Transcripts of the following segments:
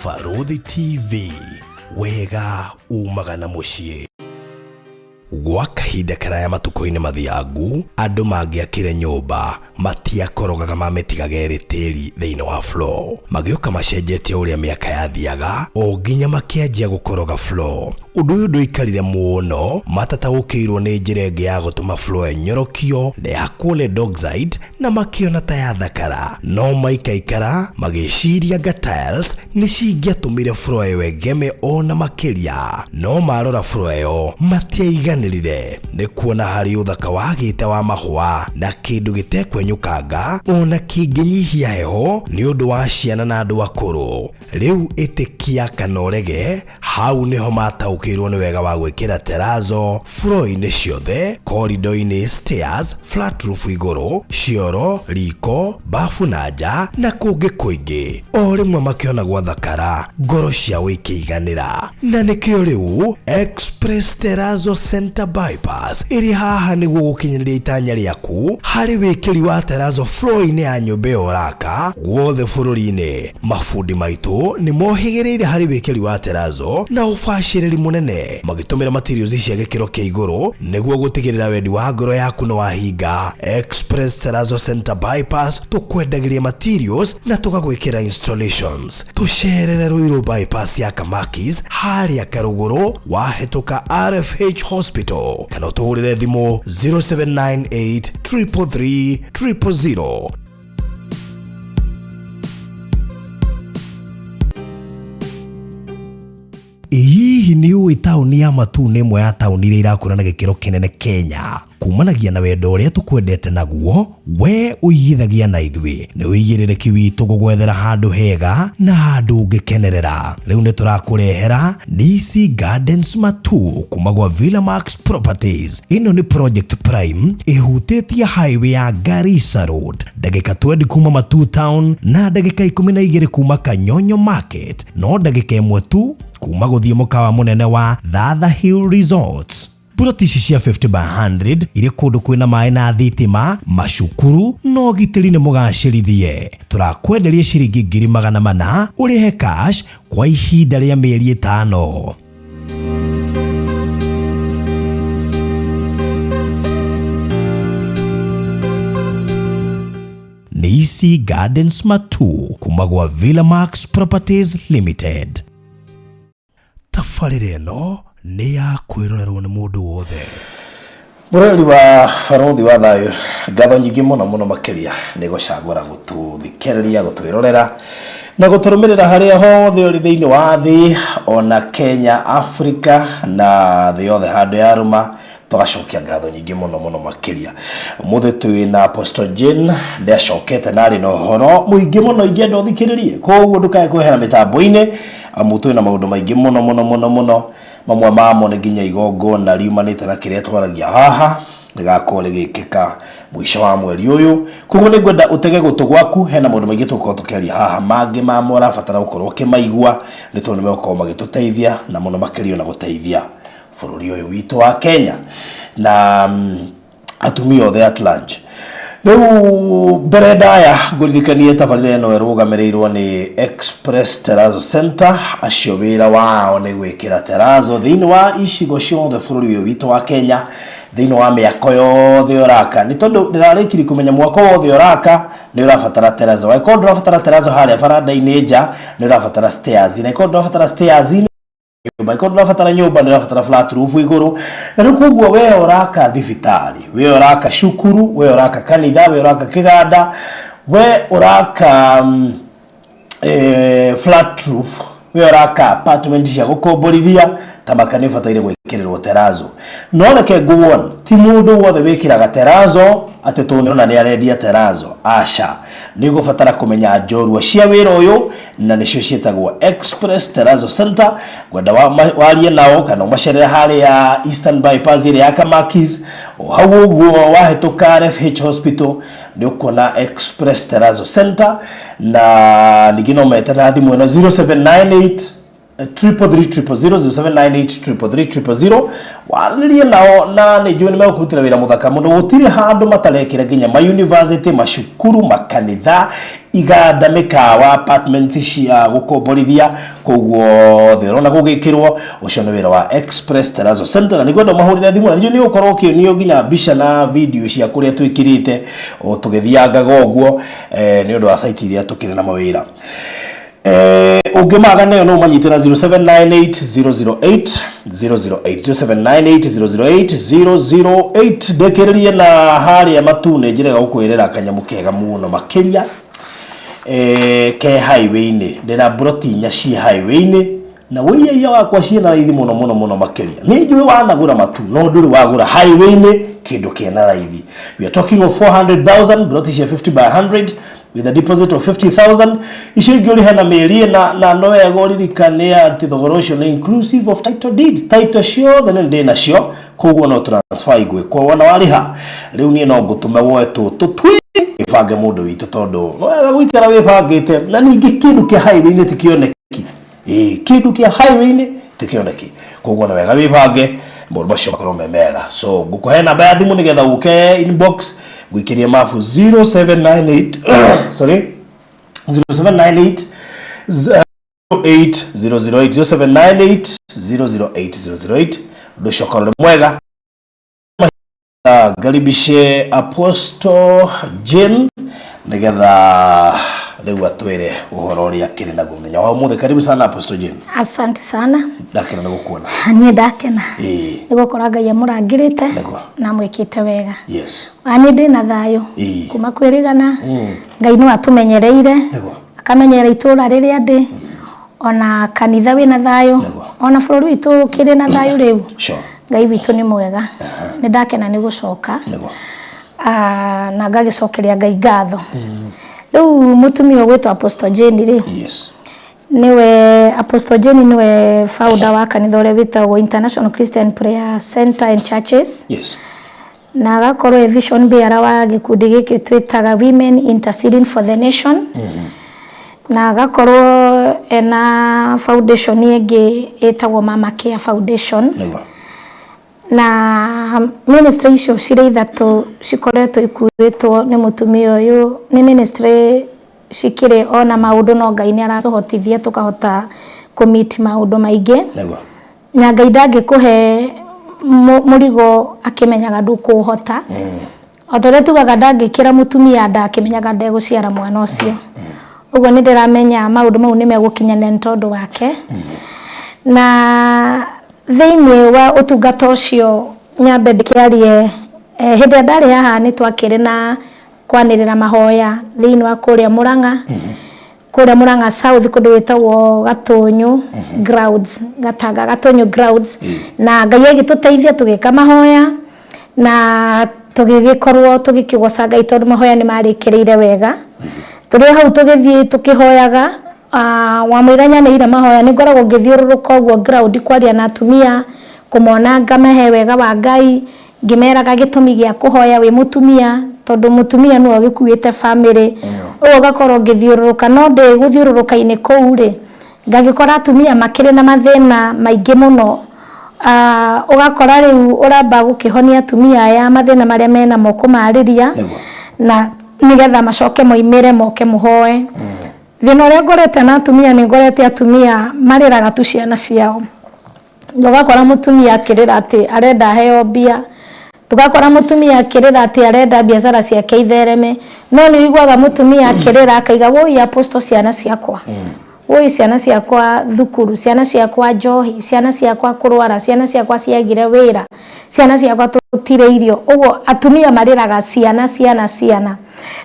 Barũthi TV, wega umaga na mũciĩ. Gwa kahinda karaya matukũ-inĩ mathiangu, andũ mangĩakire nyũmba matiakorogaga mamĩtigaga ĩrĩ tĩri thĩinĩ wa floor. Magĩũka macenjetie ũrĩa mĩaka yathiaga o nginya makĩanjia gũkoroga floor. Ũndũ ũyũ ndũikarire mũno matataũkĩirwo nĩ njĩra ĩngĩ ya gũtũma floor ĩnyorokio na ĩhakwo lead oxide na makĩona ta yathakara. No maikaikara magĩciria anga tiles nĩ cingĩatũmire floor ĩyo ĩgeme o na makĩria. No marora floor ĩyo matiaiganĩrire nĩ kuona harĩ ũthaka wagĩte wa mahũa na kĩndũ gĩtekwenyũkanga o na kĩngĩnyihia heho nĩ ũndũ wa ciana na andũ akũrũ. Rĩu ĩtĩkia kana ũrege, hau nĩho mataũkĩirwo nĩ wega wa gwĩkĩra terazo floor-inĩ ciothe, corridor-inĩ, stairs, flat roof igũrũ, cioro, riko, bafu na nja na kũngĩ kũingĩ. O rĩmwe makĩona gwathakara, ngoro ciao ikĩiganĩra. Na nĩkĩo rĩu Express Terrazzo Center Bypass ĩrĩ haha nĩguo gũkinyanĩria itanya rĩaku harĩ wĩkĩri wa terrazzo floor-inĩ ya nyũmba ĩyo ũraka guothe bũrũri-inĩ. Mabundi maitũ nĩ mohĩgĩrĩire harĩ wĩkĩri wa terrazzo na ũbacĩrĩri mũnene magĩtũmĩra materials cia gĩkĩro kĩa igũrũ nĩguo gũtigĩrĩra wendi wa ngoro yaku nĩ wahinga. Express Terrazzo Center Bypass tũkwendagĩria materials na tũgagwĩkĩra installations. Tũcerere Ruiru Bypass ya Kamakis harĩa Karũgũrũ wahĩtũka RFH Hospital kana ũtũhũrĩre thimũ 0798 333 000. Ĩ hihi nĩ ũĩ taũni ya Matuu nĩ ĩmwe ya taũni iria irakũra na gĩkĩro kĩnene Kenya? Kumanagia na wendo ũrĩa tũkwendete naguo, we ũigithagia na ithuĩ. Nĩ ũigĩrĩrĩki witũ gũgwethera handũ hega na handũ ũngĩkenerera. Rĩu nĩ tũrakũrehera Nisi Gardens Matuu kuma gwa Villa Max Properties. Ĩno nĩ project prime ĩhutĩtie highway ya Garissa Road, ndagĩka 20 kuma Matuu Town na ndagĩka 12 kuma Kanyonyo Market, no ndagĩka ĩmwe tu kuma gũthiĩ mũkawa mũnene wa Thatha Hill Resorts. Mburoti ici cia 50 by 100 irĩ kũndũ kwĩna maĩ na thitima, macukuru na ũgitĩri nĩ mũgacĩrithie. Tũrakwenderia ciringi 400,000 ũrĩhe cash kwa ihinda rĩa mĩeri 5. Nisi Gardens Matuu kuma gwa Villa Max Properties Limited. Tabarĩra ĩno nĩ ya kwĩrorerwo nĩ mũndũ wothe. Mũrori wa Barũthi wa Thayũ, ngatho nyingĩ mũno mũno makĩria nĩ gũcagũra gũtũthikĩrĩria, gũtwĩrorera na gũtũrũmĩrĩra harĩa hothe ũrĩ thĩinĩ wa thĩ, ona Kenya, Afrika na thĩ yothe handũ yarũma. Tũgacokia ngatho nyingĩ mũno mũno makĩria. Ũmũthĩ twĩ na Apostle Jane, nĩ acokete na arĩ na ũhoro mũingĩ mũno ingĩenda ũthikĩrĩrie, koguo ndũkae kwehera mĩtambo-inĩ amu twĩ na maũndũ maingĩ mũno mũno mũno mũno. Mamwe mamo nĩ nginya igongona riumanĩte na kĩrĩa twaragia haha rĩgakorwo rĩgĩkĩka mũico wa mweri ũyũ. Koguo nĩ ngwenda ũtege gũtũ gwaku, hena maũndũ maingĩ tũgũkorwo tũkĩaria haha, mangĩ mamo ũrabatara gũkorwo ũkĩmaigua nĩ tondũ nĩ megũkorwo magĩtũteithia na mũno makĩria ona gũteithia bũrũri ũyũ witũ wa Kenya na atumia othe at large. Rĩu mbere ndaya ngũririkanie tabarĩra ĩno ĩrũgamĩrĩirwo nĩ Express Terrazzo Center, acio wĩra wao nĩ gwĩkĩra terrazzo thĩinĩ wa icigo ciothe bũrũri ũyũ witũ wa Kenya, thĩinĩ wa mĩako yothe ũraka, nĩ tondũ ndĩrarĩkirie kũmenya mwako wothe ũraka nĩ ũrabatara terrazzo. Angĩkorwo ndũrabatara terrazzo harĩa baranda-inĩ nja, nĩ ũrabatara stairs, na angĩkorwo ndũrabatara stairs nyũmba, angĩkorwo ndũrabatara nyũmba nĩ ũrabatara flat roof igũrũ. Na rĩu koguo we ũraka thibitarĩ, we ũraka cukuru, we ũraka kanitha, we ũraka kĩganda, we ũraka flat roof, we ũraka apartment cia gũkomborithia, ta maka nĩ ũbataire gwĩkĩrĩrwo terrazzo. No reke ngũwon, ti mũndũ wothe wĩkĩraga terrazzo atĩ tondũ nĩona nĩ arendia terrazzo. Aca, nĩ ũgũbatara kũmenya njorua cia wĩra ũyũ, na nĩcio ciĩtagwo Express Terrazzo Center. Ngwenda warie nao kana ũmacerere harĩa Eastern Bypass ĩrĩa ya Kamakis, o hau ũguo wahĩtũka RFH Hospital nĩ ũkuona Express Terrazzo Center. Na ningĩ no mete na thimũ ĩno 0798 333 000, 0798 333 000. Waranĩrie nao na nĩ njũĩ nĩ megũkũrutĩra wĩra mũthaka mũno. Gũtirĩ handũ matarekĩra nginya ma university, macukuru, makanitha, iganda, mĩkawa, apartments cia gũkomborithia kũu guothe ũrona gũgĩkĩrwo. Ũcio nĩ wĩra wa Express Terrazzo Center, na nĩngwenda ũmahũrĩre thimũ, na nĩnjũĩ nĩ ũgũkorwo ũkĩonio nginya mbica na video cia kũrĩa twĩkĩrĩte o tũgĩthiangaga ũguo, nĩ ũndũ wa site iria tũkĩrĩ na mawĩra. Ũngĩmaga nayo no ũmanyite na 0798 008 008, 0798 008 008. Ndĩkĩrĩrie na harĩa Matune, njĩrega gũkwĩrĩra kanyamũ kega mũno makĩria, ke highway-inĩ. Ndĩna mburoti inya ciĩ highway-inĩ na wĩiyaia wakwa ciĩna raithi mũno mũno mũno makĩria. Nĩ njũĩ wanagũra matu, no ndũrĩ wagũra highway-inĩ kĩndũ kĩna raithi. We are talking of 400,000, mburoti cia 50 by 100 with a deposit of 50,000. Icio ingĩ ũrĩhe na mĩeri ĩna, na no wega ũririkane atĩ thogora ũcio nĩ inclusive of title deed. Title ciothe nĩ ndĩ nacio, koguo no transfer igwĩkwo wona warĩha. Rĩu niĩ no ngũtũme woe tũtũ twĩ wĩbange, mũndũ witũ, tondũ no wega gũikara wĩbangĩte. Na ningĩ kĩndũ kĩa highway-inĩ ti kĩoneki. Ĩĩ, kĩndũ kĩa highway-inĩ ti kĩoneki, koguo nĩ wega wĩbange maũndũ macio makorwo me mega. So ngũkũhe namba ya thimũ nĩgetha ũke inbox gwĩkĩria mabu, 0798, sorry, 0798 8008, 0798 008 008. Ũndũ ũcio ũkorwo nĩ mwega. Ngaribishe Apostle Jane nĩgetha rĩu atwĩre ũhoro ũrĩa akĩrĩ naguo mũthenya wa ũmũthĩ. Karibu sana, Apostle Jane. Asante sana. Ndakena nĩ gũkuona. Niĩ ndakena nĩ gũkora Ngai amũrangĩrĩte na amwĩkĩte wega. Niĩ ndĩna thayũ kuma kwĩrĩgana. Ngai nĩ atũmenyereire, akamenyerera itũra rĩrĩa ndĩ, ona kanitha wĩna thayũ, ona bũrũri witũ ũkĩrĩ na thayũ rĩu. Ngai witũ nĩ mwega. Nĩ ndakena nĩ gũcoka. Na ngagĩcokeria Ngai ngatho. Rĩu mũtumia ũgwĩtwo Apostle Jane rĩ, niwe Apostle Jane, niwe founder wa kanitha ũrĩa wĩtagwo International Christian Prayer Center and Churches, na agakorwo e vision bearer wa gĩkundi gĩkĩ twĩtaga Women Interceding for the Nation, na agakorwo ena foundation ĩngĩ ĩtagwo Mama Care Foundation. Na ministry icio cirĩ ithatũ cikoretwo ikuĩtwo nĩ mũtumia ũyũ. Nĩ ministry cikĩrĩ ona maũndũ, no Ngai nĩ aratũhotithia tũkahota kũmeet maũndũ maingĩ. Na Ngai ndangĩkũhe mũrigo akĩmenyaga ndũkũũhota. O ta ũrĩa tugaga, ndangĩkĩra mũtumia nda akĩmenyaga ndegũciara mwana ũcio. Ũguo nĩ ndĩramenya maũndũ mau nĩ megũkinyanĩra nĩ tondũ wake. Na thĩinĩ wa ũtungata ũcio, nyambe ndĩkĩarie, hĩndĩ ĩrĩa ndarĩ haha nĩ twakĩrĩ na kwanĩrĩra mahoya thĩinĩ wa kũrĩa Mũrang'a, kũrĩa Mũrang'a South, kũndũ gwĩtagwo Gatũnyũ grounds, Gatanga Gatũnyũ grounds. Na Ngai agĩtũteithia tũgĩka mahoya na tũgĩgĩkorwo tũgĩkĩgoca Ngai tondũ mahoya nĩ marĩkĩrĩire wega. Tũrĩ o hau tũgĩthiĩ tũkĩhoyaga, wamũira nyanĩire mahoya, nĩ ngoragwo ngĩthiũrũrũka ũguo ground kwaria na atumia, kũmona ngamahe wega wa Ngai, ngĩmeraga gĩtũmi gĩa kũhoya wĩ mũtumia, tondũ mũtumia nĩwe ũgĩkuĩte family. Ũguo ngakorwo ngĩthiũrũrũka, no ndĩ gũthiũrũrũka-inĩ kũu rĩ, ngagĩkora atumia makĩrĩ na mathĩna maingĩ mũno. Ũgakora rĩu ũramba gũkĩhonia atumia aya mathĩna marĩa menamo, kũmarĩria na nĩgetha macoke moimĩre moke mũhoe. Thĩna ũrĩa ngorete na atumia, nĩ ngorete atumia marĩraga tu ciana ciao. Ndũgakora mũtumia akĩrĩra atĩ arenda aheo mbia, ndũgakora mũtumia akĩrĩra atĩ arenda biacara ciake ithereme, no nĩ ũiguaga mũtumia akĩrĩra akaiga, "Woi Apostle, ciana ciakwa, woi ciana ciakwa thukuru, ciana ciakwa njohi, ciana ciakwa kũrwara, ciana ciakwa ciagire wĩra, ciana ciakwa tũtirĩ irio." Ũguo atumia marĩraga ciana, ciana, ciana.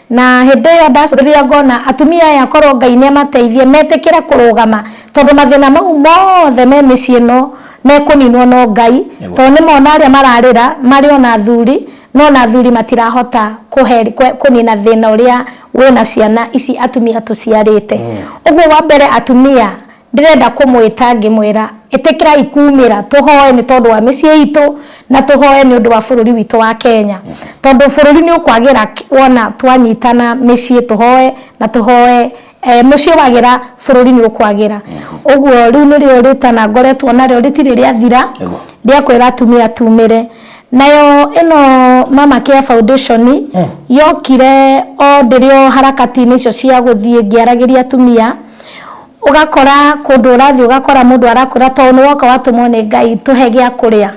Na hĩndĩ ĩyo ndacũthĩrĩria ngona atumia aya, korwo Ngai nĩ amateithie metĩkĩre kũrũgama, tondũ mathĩna mau mothe me mĩciĩ ĩno mekũninwo no Ngai. Tondũ nĩ mona arĩa mararĩra marĩ ona athuri, no na athuri matirahota kũnina thĩna ũrĩa wĩna ciana ici atumia tũciarĩte. Ũguo wa mbere, atumia ndĩrenda kũmwĩta ngĩmwĩra, ĩtĩkĩrai kumĩra tũhoe nĩ tondũ wa mĩciĩ itũ, na tũhoe nĩ ũndũ wa bũrũri witũ wa Kenya, tondũ bũrũri nĩ ũkwagĩra wona twanyitana mĩciĩ tũhoe na tũhoe. Mũciĩ wagĩra bũrũri nĩ ũkwagĩra. Ũguo rĩu nĩrĩo rĩtana ngoretwo narĩo rĩtirĩ rĩathira rĩa kwĩra atumia tumĩre. Nayo ĩno Mama Care Foundation yokire o ndĩrĩ o harakati-inĩ icio cia gũthiĩ ngĩaragĩria atumia. Ũgakora kũndũ ũrathiĩ ũgakora mũndũ arakwĩra tondũ nĩ woka watũmwo nĩ Ngai tũhe gĩa kũrĩa.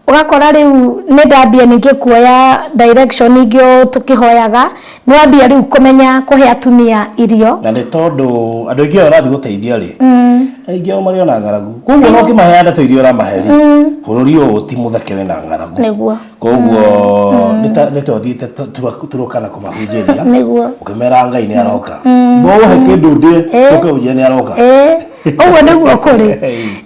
Ũgakora rĩu nĩ ndambia ningĩ kuoya direction ingĩ o tũkĩhoyaga, nĩ wambia rĩu kũmenya kũhe atumia irio. Na nĩ tondũ andũ aingĩ aya ũrathiĩ gũteithia rĩ, aingĩ ao marĩ ona ng'aragu. Koguo ona ũkĩmahe ndeto iria ũramahe rĩ, bũrũri ũyũ ti mũtheke wĩna ng'aragu. Nĩguo. Koguo nĩ ta ũthiĩte Turkana kũmahunjĩria. Nĩguo. Ũkĩmera Ngai nĩ aroka. Mohe kĩndũ ndĩe, ũke ũnjĩre nĩ aroka. Ĩĩ, ũguo nĩguo kũrĩ.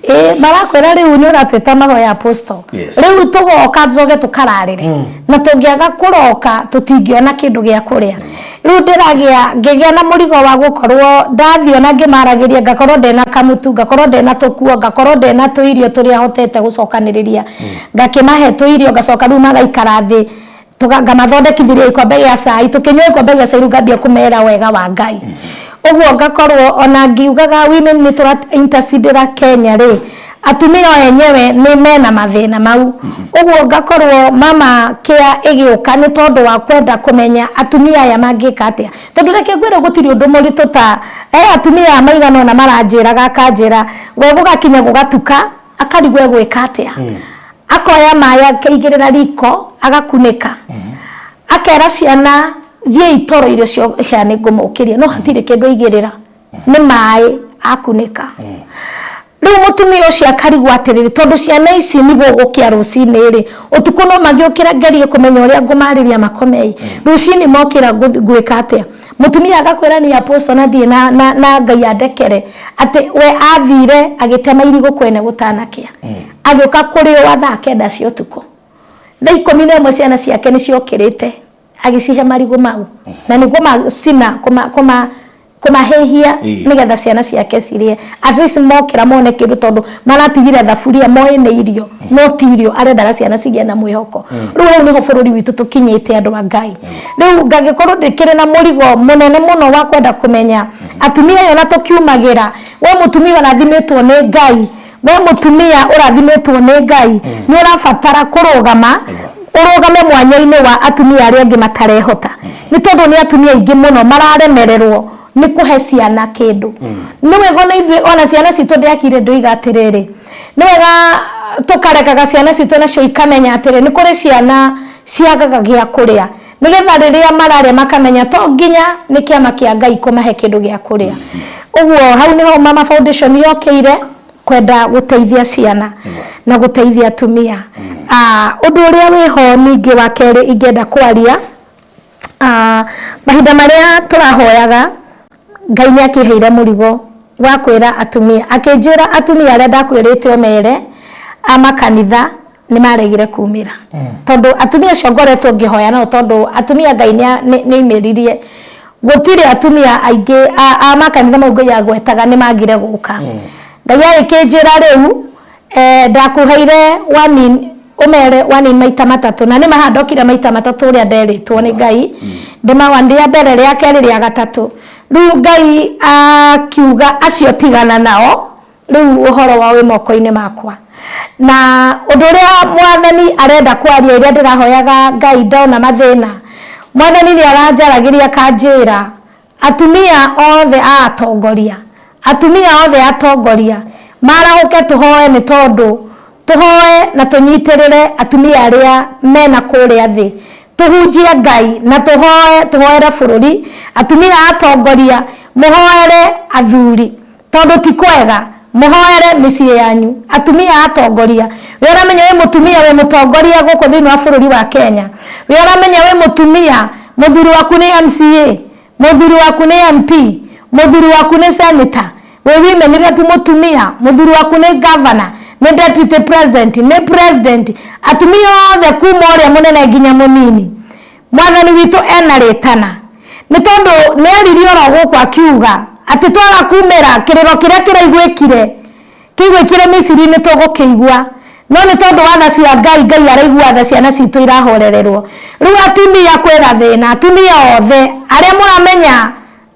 Ĩĩ, marakwĩra rĩu nĩ ũratwĩta mahoya apostle. Rĩu tũgoka tũcoke tũkararĩre. Na tũngĩaga kũroka tũtingĩona kĩndũ gĩa kũrĩa. Rĩu ndĩragĩa ngĩgĩa na mũrigo wa gũkorwo ndathiĩ ona ngĩmaragĩria ngakorwo ndĩna kamũtu, ngakorwo ndĩna tũkuo, ngakorwo ndĩna tũirio tũrĩa hotete gũcokanĩrĩria. Ngakĩmahe tũirio ngacoka rĩu magaikara thĩ ngamathondekithĩria gĩkombe gĩa cai, tũkĩnyua gĩkombe gĩa cai rĩu ngambia kũmera wega wa Ngai. Ũguo ngakorwo ona ngiugaga women nĩ tũra intercedera Kenya rĩ, atumia o enyewe nĩ mena mathĩna mau. Ũguo ngakorwo Mama Care ĩgĩũka nĩ tondũ wa kwenda kũmenya atumia aya mangĩka atĩa. Tondũ reke ngwĩre gũtirĩ ũndũ mũritũ ta he atumia maigana ũna maranjĩraga akanjĩra we gũgakinya gũgatuka akarigwo egwĩka atĩa. Akoya maĩ akaigĩrĩra riko agakunĩka. Akera ciana thiĩi toro irio ciahĩa nĩ ngũmũkĩria no hatirĩ kĩndũ aigĩrĩra. Nĩ maĩ akunĩka. Rĩu mũtumia ũcio akarigwo atĩrĩrĩ, tondũ ciana ici nĩ gũgũkĩa rũcinĩ rĩ, ũtukũ no magĩũkĩra ngerie kũmenya ũrĩa ngũmarĩria makome-ĩ, rũcinĩ mokĩra ngwĩka atĩa? Mũtumia agakwĩra niĩ apostle na ndirĩ na, na, na Ngai andekere, atĩ we athire agĩtema irigũ kwene gũtanakĩa. Agĩũka kũrĩũa thaa kenda cia ũtukũ. Thaa 11 ciana ciake nĩ ciokĩrĩte. Agĩcihe marigũ mau na nĩ kũmacina kũmahĩhia nĩgetha ciana ciake cirĩe, at least mokĩra mone kĩndũ tondũ maratigire thaburia moĩ nĩ irio no ti irio, arendaga ciana cigĩe na mwĩhoko. Rĩu hau nĩho bũrũri witũ tũkinyĩte andũ a Ngai. Rĩu ngagĩkorwo ndĩkĩrĩ na mũrigo mũnene mũno wa kwenda kũmenya atumia aya ona tũkiumagĩra, we mũtumia ũrathimĩtwo nĩ Ngai, We mũtumia ũrathimĩtwo nĩ Ngai, nĩ ũrabatara kũrũgama, ũrũgame mwanya-inĩ wa atumia arĩa angĩ matarehota. Nĩ tondũ nĩ atumia aingĩ mũno mararemererwo nĩ kũhe ciana kĩndũ. Nĩ wega ona ithuĩ ona ciana citũ ndĩakire ndoiga atĩrĩrĩ, nĩ wega tũkarekaga ciana citũ nacio ikamenya atĩrĩ, nĩ kũrĩ ciana ciagaga gĩa kũrĩa. Nĩgetha rĩrĩa mararĩa makamenya to nginya nĩ kĩama kĩa Ngai kũmahe kĩndũ gĩa kũrĩa. Ũguo hau nĩho Mama Foundation yokĩire kwenda gũteithia ciana na gũteithia atumia. Ũndũ ũrĩa wĩho ningĩ wa kerĩ ingĩenda kwaria, mahinda marĩa tũrahoyaga Ngai nĩ akĩheire mũrigo wa kwĩra atumia, akĩnjĩra atumia arĩa ndakwĩrĩte ũmere a makanitha nĩ maregire kumĩra. Tondũ atumia acio ngoretwo ngĩhoya nao, tondũ atumia Ngai nĩ oimĩririe, gũtirĩ atumia aingĩ a makanitha mau Ngai agwetaga nĩ magire gũka. Ngai agĩkĩnjĩra rĩu ndakũheire one ũmere one in maita matatũ, na nĩ ma haha ndokire maita matatũ ũrĩa nderĩtwo nĩ Ngai, ndĩma one rĩa mbere, rĩa kerĩ, rĩa gatatũ. Rĩu Ngai akiuga acio tigana nao, rĩu ũhoro wao wĩ moko-inĩ makwa. Na ũndũ ũrĩa Mwathani arenda kwaria rĩrĩa ndĩrahoyaga Ngai ndona mathĩna, Mwathani nĩ aranjaragĩria akanjĩra atumia othe a atongoria, atumia othe atongoria marahũke tũhoe nĩ tondũ tũhoe na tũnyitĩrĩre atumia arĩa mena kũrĩa thĩ, tũhunjie Ngai na tũhoe, tũhoere bũrũri, atumia a atongoria mũhoere athuri. Tondũ ti kwega, mũhoere mĩciĩ yanyu. Atumia a atongoria. We ũramenya wĩ mũtumia wĩ mũtongoria gũkũ thĩinĩ wa bũrũri wa Kenya. We ũramenya wĩ mũtumia, mũthuri waku nĩ MCA, mũthuri waku nĩ MP, mũthuri waku nĩ senator, wĩ women rep mũtumia, mũthuri waku nĩ governor, nĩ deputy president, nĩ president. Atumia othe kuma ũrĩa mũnene nginya mũnini. Mwathani witũ ena rĩtana. Nĩ tondũ nĩ aririe oro gũkũ akiuga atĩ twaga kumĩra kĩrĩro kĩrĩa kĩraiguĩkire, kĩaiguĩkire Misiri nĩ tũgũkĩigua. No nĩ tondũ wa tha cia Ngai, Ngai araigua tha ciana citũ irahorererwo. Rĩu atumia kwĩna thĩna, atumia othe arĩa mũramenya.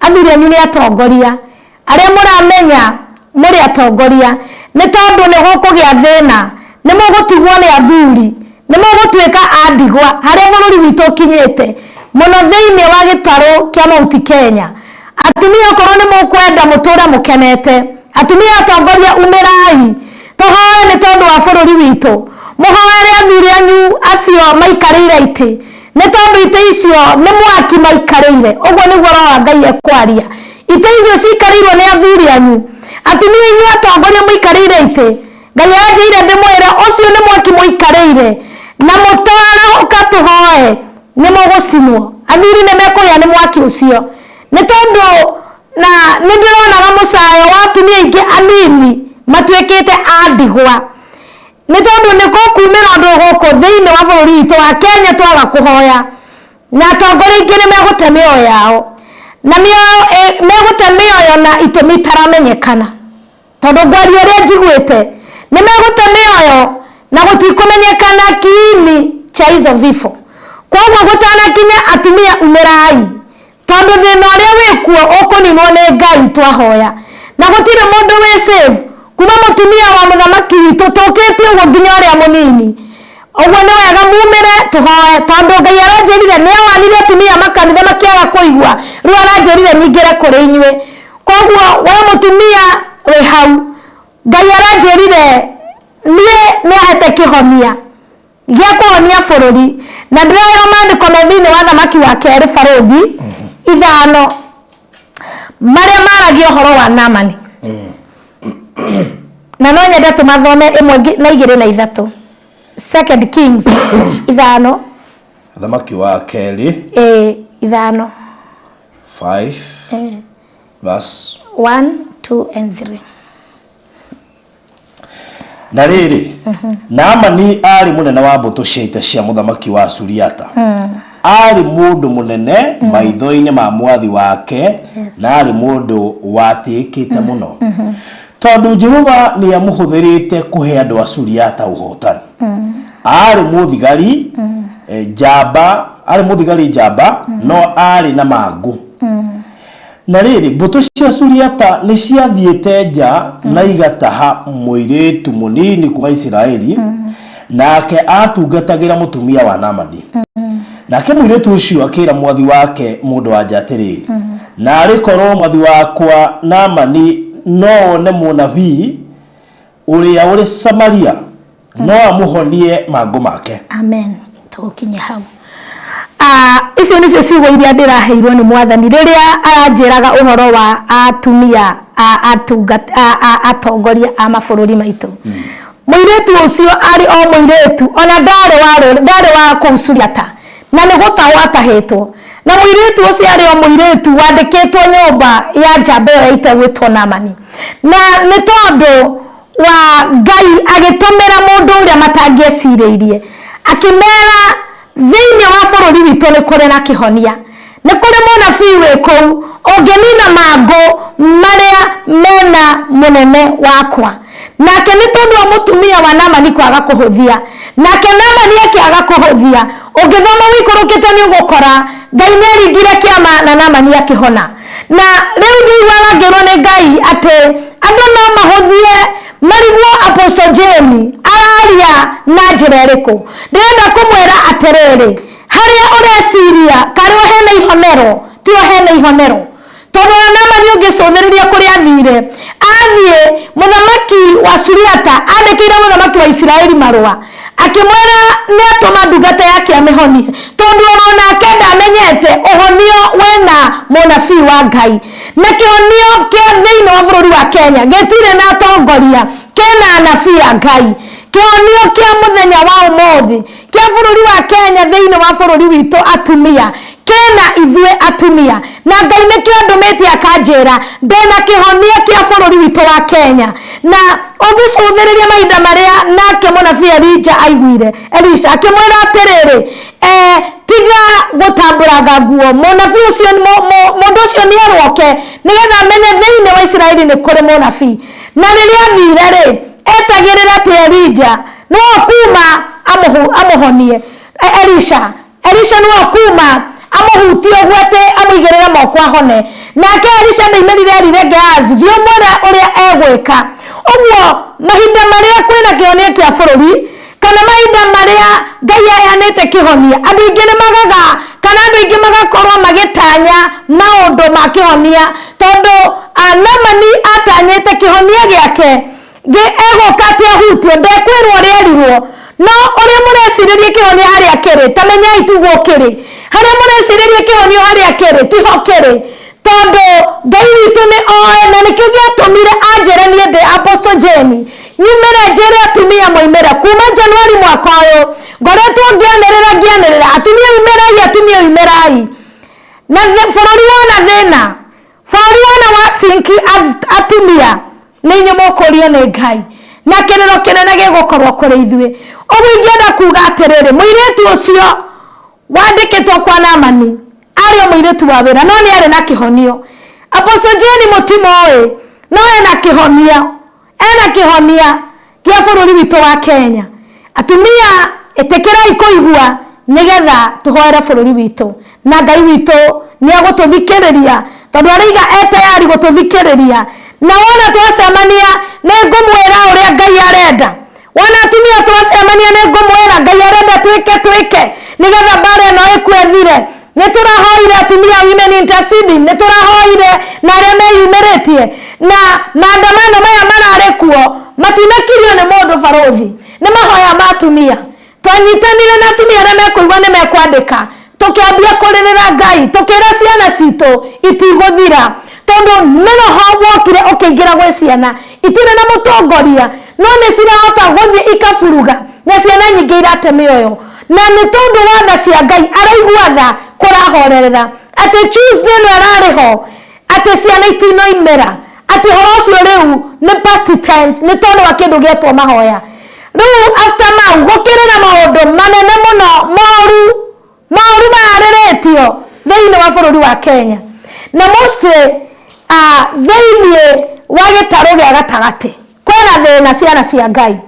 Athuri anyu nĩ atongoria arĩa mũramenya mũrĩ atongoria, nĩ tondũ nĩ gũkũgĩa thĩna, nĩ mũgũtigwo nĩ athuri, nĩ mũgũtuĩka a ndigwa harĩa bũrũri witũ ũkinyĩte mũno thĩinĩ wa gĩtarũ kĩa Mount Kenya. Atumia, okorwo nĩ mũkwenda mũtũre mũkenete, atumia atongoria, umĩrai tũhoe nĩ tondũ wa bũrũri witũ. Mũhoere athuri anyu acio maikarĩire itĩ, nĩ tondũ itĩ icio nĩ mwaki maikarĩire. Ũguo nĩguo Roho wa Ngai ekwaria. Itĩ icio cikarĩirwo nĩ athuri anyu. Atumia inyuĩ atongoria mũikarĩire itĩ, Ngai aranjĩire ndĩmwĩre ũcio nĩ mwaki mũikarĩire, na mũtarahũka tũhoe nĩ mũgũcinwo. Athuri nĩ mekũhĩa nĩ mwaki ũcio, nĩ tondũ na nĩ ndĩronaga mũcayo wa atumia aingĩ anini matuĩkĩte a ndigwa, nĩ tondũ nĩ gũkumĩra ũndũ gũkũ thĩinĩ wa bũrũri witũ wa Kenya twaga kũhoya, na atongoria aingĩ nĩ megũte mĩoyo yao, na mĩoyo megũte mĩoyo na itũmi itaramenyekana, tondũ ngwaria ũrĩa njiguĩte nĩ megũte mĩoyo na gũtikũmenyekana kiini cha hizo vifo. Koguo gũtanakinya, atumia umĩrai, tondũ thĩna ũrĩa wĩkuo ũkũninwo nĩ Ngai twahoya, na gũtirĩ mũndũ wĩ safe kuma mũtumia wa mũthamaki witũ tũkĩte ũguo nginya ũrĩa mũnini. Ũguo nĩ wega mumĩre tũhoe, tondũ Ngai aranjĩrire nĩ awanire atumia makanitha makĩaga kũigua, rĩu aranjĩrire nyingĩre kũrĩ inyuĩ. Koguo we mũtumia wĩ hau, Ngai aranjĩrire niĩ nĩ ahete kĩhonia gĩa kũhonia bũrũri, na ndĩraheo maandĩko me thĩinĩ wa Thamaki wa Kerĩ barũthi 5 marĩa maragia ũhoro wa Namani, na no nyende tũmathome 1 na 2 na 3. Second Kings 5. Thamaki wa Kerĩ. Ĩ, 5. 5 verse 1, 2 and 3. Na rĩrĩ, Naamani aarĩ mũnene wa mbũtũ cia ita cia mũthamaki wa Suriata. Aarĩ mũndũ mũnene maitho-inĩ ma mwathi wake, na aarĩ mũndũ watĩĩkĩte mũno, tondũ Jehova nĩ amũhũthĩrĩte kũhe andũ a Suriata ũhootani. Aarĩ mũthigari njamba, aarĩ mũthigari njamba, no aarĩ na mangũ. Na rĩrĩ, mbũtũ cia Suriata nĩ ciathiĩte nja na igataha mũirĩtu mũnini kuuma Isiraeli, nake aatungatagĩra mũtumia wa Naamani. Nake mũirĩtu ũcio akĩra mwathi wake mũndũ wa nja atĩrĩ, "Naarĩ korwo mwathi wakwa Naamani no one mũnabii ũrĩa ũrĩ Samaria, no amũhonie mangũ make." Amen. Tũgũkinya hau. Ah, icio nĩcio ciugo iria ndĩraheirwo nĩ Mwathani rĩrĩa aranjĩraga ũhoro wa atumia atongoria a mabũrũri maitũ. Mũirĩtu ũcio arĩ o mũirĩtu, ona ndarĩ wa ndarĩ wa kũu Suriata, na nĩ gũtahwo atahĩtwo. Na mũirĩtu ũcio arĩ o mũirĩtu wandĩkĩtwo nyũmba ya njamba ĩyo ya ita ĩgwĩtwo Namani, na nĩ tondũ wa Ngai agĩtũmĩra mũndũ ũrĩa matangĩecirĩirie, akĩmera thĩinĩ wa bũrũri witũ nĩ kũrĩ na kĩhonia, nĩ kũrĩ mũnabii wĩ kũu ũngĩnina mangũ marĩa mena mũnene wakwa. Nake nĩ tondũ wa mũtumia wa Namani kwaga kũhũthia, nake Namani akĩaga kũhũthia, ũngĩthoma wĩikũrũkĩte nĩ ũgũkora Ngai nĩ aringire kĩama na Namani akĩhona. Na rĩu ndĩiguaga ngĩrwo nĩ Ngai atĩ andũ no mahũthie marigwo Apostle Jane araria na njĩra ĩrĩkũ. Ndĩrenda kũmwĩra atĩrĩrĩ, harĩa ũreciria karĩo hena ihonero, tiho hena ihonero, tondũ ona Naamani ũngĩcũthĩrĩria kũrĩa athire, athiĩ mũthamaki wa Suriata andĩkĩire mũthamaki wa Isiraeli marũa akĩmwĩra nĩ atũma ndungata yake amĩhonie, tondũ ona nake ndamenyete ũhonio wĩna mũnabii wa Ngai. Na kĩhonio kĩa thĩinĩ wa bũrũri wa Kenya gĩtirĩ na atongoria, kĩna anabii a Ngai. Kĩhonio kĩa mũthenya wa ũmũthĩ kĩa bũrũri wa Kenya, thĩinĩ wa bũrũri witũ atumia, kĩna ithuĩ atumia, na Ngai nĩkĩo andũmĩte akanjĩra ndĩna kĩhonia kĩa bũrũri witũ wa Kenya. Na ũngĩcũthĩrĩria mahinda marĩa nake mũnabii Elija aiguire Elisha akĩmwĩra atĩrĩrĩ, tiga gũtambũranga nguo, mũnabii ũcio, mũndũ ũcio nĩ arwoke nĩgetha amenye thĩinĩ wa Isiraeli nĩ kũrĩ mũnabii. Na rĩrĩa athire rĩ, etagĩrĩra atĩ Elija no kuma amũhonie. Elisha nĩwe kuma amũhutie ũguo atĩ amũigĩrĩre moko ahone. Nake Elisha ndaimĩrire erire Gehazi, thiĩ ũmwĩre ũrĩa egwĩka. Ũguo mahinda marĩa kwĩna kĩhonia kĩa bũrũri kana mahinda marĩa Ngai aheanĩte kĩhonia, andũ aingĩ nĩ magaga kana andũ aingĩ magakorwo magĩtanya maũndũ ma kĩhonia, tondũ Naamani atanyĩte kĩhonia gĩake gĩ egũka atĩ ahutio, ndekwĩrwo ũrĩa erirwo. No ũrĩa mũrecirĩria kĩhonia harĩa kĩrĩ, ta menyai tiguo kĩrĩ. Harĩa mũrecirĩria kĩhonio harĩa kĩrĩ, tiho kĩrĩ. Tondũ Ngai witũ nĩ oĩ, na nĩkĩo gĩatũmire anjĩre niĩ ndĩ Apostle Jane, nyumĩre njĩre atumia moimĩre. Kuma January mwaka ũyũ, ngoretwo ngĩanĩrĩra ngĩanĩrĩra, atumia umĩrai, atumia umĩrai. Na bũrũri wona thĩna, Bũrũri wona wa sinki atumia nĩ inyuĩ mũkũrio nĩ Ngai na kĩrĩro kĩnene gĩgũkorwo kũrĩ ithuĩ. Ũguo ingĩenda kuga atĩrĩrĩ, mũirĩtu ũcio wandĩkĩtwo kwa Naamani arĩ o mũirĩtu wa wĩra no nĩ arĩ na kĩhonio. Apostle Jane mũtimũĩ no ena kĩhonio. Ena kĩhonia gĩa bũrũri witũ wa Kenya. Atumia ĩtĩkĩrai kũigua nĩgetha tũhoere bũrũri witũ. Na Ngai witũ nĩ egũtũthikĩrĩria tondũ araiga e tayari gũtũthikĩrĩria. Na wona twacemania nĩ ngũmwĩra ũrĩa Ngai arenda. Wona atumia twacemania nĩ ngũmwĩra Ngai arenda twĩke twĩke nĩgetha mbara ĩno ĩkue ĩthire. Nĩ tũrahoire atumia women interceding, nĩ tũrahoire na arĩa meyumĩrĩtie na maandamano maya mararĩ kuo matinakirio nĩ mũndũ barũthi, nĩ mahoya ma atumia. Twanyitanire na atumia arĩa mekũigua nĩ mekwandĩka, tũkĩambia kũrĩrĩra Ngai, tũkĩra ciana citũ itigũthira, tondũ nĩ roho wokire ũkĩingĩra gwĩ ciana, itirĩ na mũtongoria, no nĩ cirahota gũthiĩ ikaburuga, na ciana nyingĩ irate mĩoyo. Na nĩ tondũ wa tha cia Ngai, araigua tha kũrahorerera, atĩ Tuesday ĩno ĩrarĩ ho, atĩ ciana itinoimĩra, atĩ ũhoro ũcio rĩu nĩ past tense, nĩ tondũ wa kĩndũ gĩetwo mahoya. Rĩu after mau, gũkĩrĩ na maũndũ manene mũno moru, moru mararĩrĩtio thĩinĩ wa bũrũri wa Kenya, na mostly thĩinĩ wa gĩtarũ gĩa gatagatĩ, kwĩna thĩna ciana cia Ngai.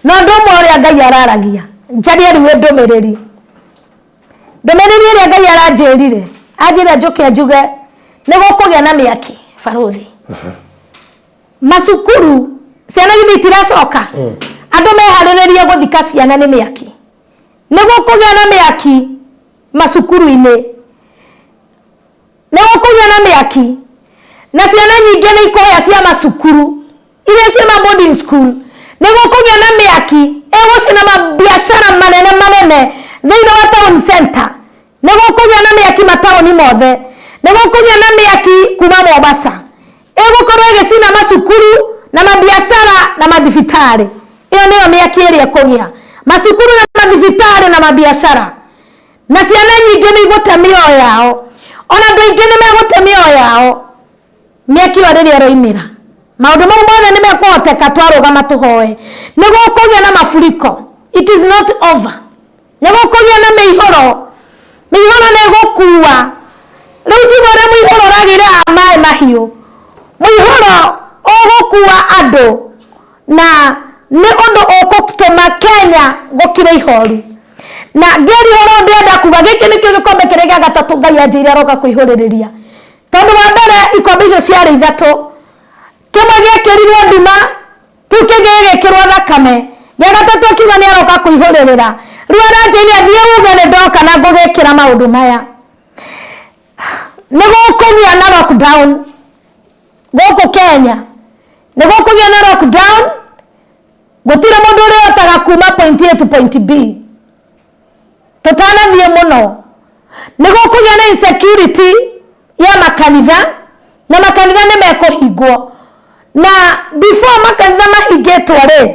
Na ũndũ ũmwe ũrĩa Ngai araragia, njarie rĩu ndũmĩrĩri. Ndũmĩrĩri ĩrĩa Ngai aranjĩrire, anjĩra njũke njuge nĩ gũkũgĩa na mĩaki barũthi. Macukuru ciana githĩ itiracoka? Andũ meharĩrĩrie gũthika ciana nĩ mĩaki. Nĩ gũkũgĩa na mĩaki macukuru-inĩ. Nĩ gũkũgĩa na mĩaki na ciana nyingĩ nĩ ikũhĩa cia macukuru iria ciĩ ma boarding school. Nĩ gũkũgĩa na mĩaki ĩgũcina mabiacara manene manene thĩinĩ wa town center. Nĩ gũkũgĩa na mĩaki mataũni mothe. Nĩ gũkũgĩa na mĩaki kuma Mombasa ĩgũkorwo ĩgĩcina macukuru na mabiacara na mathibitarĩ. Ĩyo nĩyo mĩaki ĩrĩa ĩkũgĩa macukuru na mathibitarĩ na mabiacara. Na ciana nyingĩ nĩ igũte mĩoyo yao, ona andũ aingĩ nĩ megũte mĩoyo yao mĩaki ĩyo rĩrĩa ĩroimĩra. Maũndũ mau mothe nĩ mekũhoteka twarũgama tũhoe. Nĩ gũkũgĩa na mafuriko, it is not over. Nĩ gũkũgĩa na mĩihũro, mĩihũro nĩ ĩgũkua. Rĩu tiga ũrĩa mũihũro ũragĩire a maĩ mahiũ, mũihũro ũgũkua andũ na nĩ ũndũ ũgũtũma Kenya gũkire ihoru. Na ngĩaria ũhoro ũyũ ndĩrenda kuga gĩkĩ nĩkĩo gĩkombe kĩrĩa gĩa gatatũ Ngai anjĩire aroka kũihũrĩrĩria. Tondũ wa mbere ikombe icio ciarĩ ithatũ. Kĩmwe gĩekĩrirwo nduma, kĩu kĩngĩ gĩgĩkĩrwo thakame. Gĩa gatatũ akiuga nĩ aroka kũihũrĩrĩra. Rĩu aranjĩire thiĩ uge nĩ ndoka na ngũgĩkĩra maũndũ maya. Nĩ gũkũgĩa na lockdown gũkũ Kenya. Nĩ gũkũgĩa na lockdown. Gũtirĩ mũndũ ũrĩhotaga kuma point A to point B. Tũtanathiĩ mũno. Nĩ gũkũgĩa na insecurity ya makanitha, na makanitha nĩ mekũhingwo. Na before makanitha mahingĩtwo rĩ,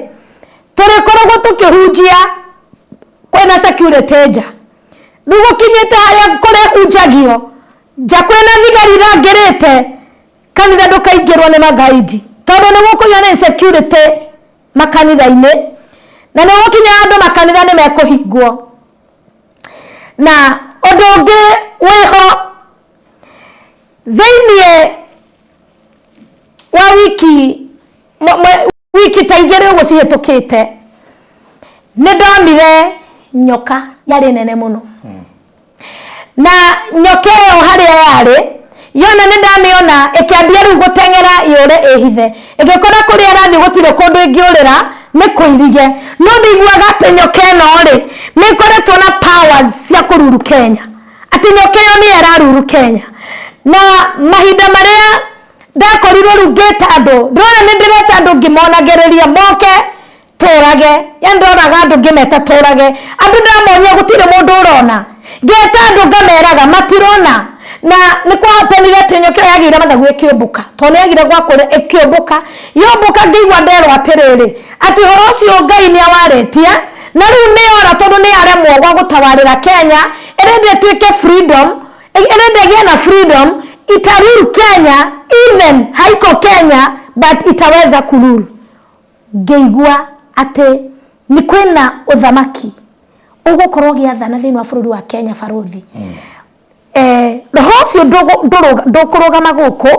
tũrĩkoragwo tũkĩhunjia kwĩna security nja. Rĩu gũkinyĩte harĩa kũrĩhunjagio nja kwĩna thigari irangĩrĩte kanitha ndũkaingĩrwo nĩ magaidi, tondũ nĩ gũkũgĩa na insecurity makanitha-inĩ, na nĩ gũkinya handũ makanitha nĩ mekũhingwo. Na ũndũ ũngĩ wĩho thĩiniĩ wa wiki wiki ta igĩrĩ ũguo cihĩtũkĩte, nĩ ndonire nyoka yarĩ nene mũno. Na nyoka ĩyo harĩa yarĩ, Yona nĩ ndamĩona ĩkĩambia rĩu gũteng'era yũre ĩhithe, ĩgĩkora kũrĩa ĩrathiĩ gũtirĩ kũndũ ĩngĩũrĩra nĩ kũirige. No ndĩiguaga atĩ nyoka ĩno rĩ, nĩ ĩkoretwo na powers cia kũruru Kenya, atĩ nyoka ĩyo nĩyo ĩraruru Kenya. Na mahinda marĩa ndakorirwo rĩu ngĩta andũ, ndĩrona nĩ ndĩreta andũ ngĩmonagĩrĩria moke tũrage, yani ndoraga andũ ngĩmeta tũrage andũ, ndamonia gũtirĩ mũndũ ũrona, ngeta andũ ngameraga matirona. Na nĩ kwahapenire atĩ nyoka ĩyo yagĩire mathagu ĩkĩũmbũka, tondũ nĩ yagire gwa kũrĩa ĩkĩũmbũka. Yombũka ngĩigua nderwo atĩrĩrĩ, atĩ ũhoro ũcio Ngai nĩ awarĩtie, na rĩu nĩ yora tondũ nĩ yaremwo gwa gũtawarĩra Kenya, ĩrenda ĩtuĩke freedom, ĩrenda ĩgĩe na freedom, itarule Kenya, even haiko Kenya but itaweza kurule. Ngĩigua atĩ nĩ kwĩna ũthamaki ũgũkorwo ũgĩathana thĩinĩ wa bũrũri wa Kenya, barũthi. Roho ũcio ndũkũrũgama gũkũ,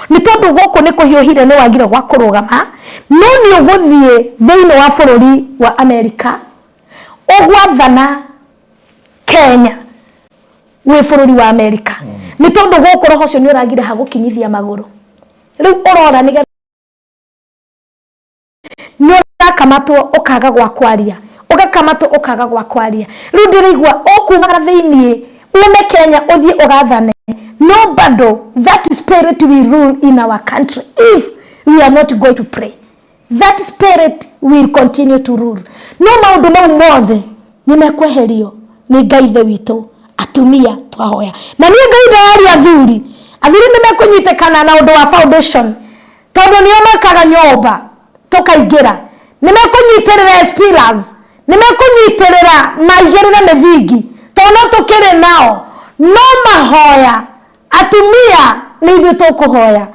nĩ tondũ gũkũ nĩ kũhiũhire, nĩ wagire gwa kũrũgama, no nĩ ũgũthiĩ thĩinĩ wa bũrũri wa Amerika ũgwathana Kenya wĩ bũrũri wa Amerika, nĩ tondũ gũkũ roho ũcio nĩ ũragire ha gũkinyithia magũrũ. Rĩu ũrora nĩgetha nĩ ũrakamatwo ũkaga gwa kwaria, ũgakamatwo ũkaga gwa kwaria. Rĩu ndĩraigua ũkumagara thĩiniĩ ume Kenya ũthiĩ ũgathane, no bado that spirit will rule in our country if we are not going to pray. That spirit will continue to rule. No maũndũ mau mothe nĩ mekweherio nĩ Ngai ithe witũ atumia twahoya. Na niĩ Ngai ndararia athuri, athuri nĩ mekũnyitĩkana na ũndũ wa foundation, tondũ nĩo makaga nyũmba tũkaingĩra. Nĩ mekũnyitĩrĩra as pillars, nĩ mekũnyitĩrĩra maigĩrĩre mĩthingi, tondũ no tũkĩrĩ nao. No mahoya atumia nĩ ithuĩ tũkũhoya.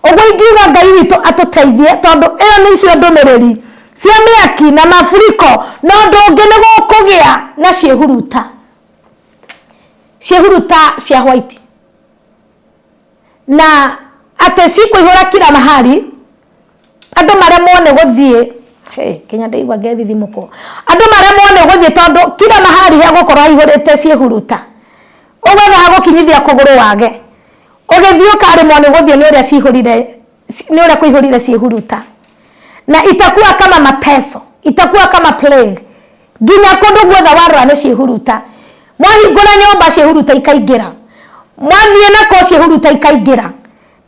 Ũguo ingiuga Ngai witũ atũteithie, tondũ ĩyo nĩ icio ndũmĩrĩri cia mĩaki na mafuriko. Na ũndũ ũngĩ nĩ gũkũgĩa na ciĩhuruta, ciĩhuruta cia white, na atĩ cikũihũra kila mahali, andũ maremwo nĩ gũthiĩ. Hey, kinya ndaigua ngethithimũkwo. Andũ maremwo nĩ gũthiĩ tondũ kila mahali hegũkorwo haihũrĩte ciĩhuruta. Ũgwetha ha gũkinyithia kũgũrũ wage, ũgĩthiĩ ũkaremwo nĩ gũthiĩ nĩ ũrĩa cihũrire, nĩ ũrĩa kũihũrire ciĩhuruta. Na itakuwa kama mateso, itakuwa kama plague, nginya kũndũ guothe warora nĩ ciĩhuruta. Mwahingũra nyũmba ciĩhuruta ikaingĩra, mwathiĩ nako ciĩhuruta ikaingĩra,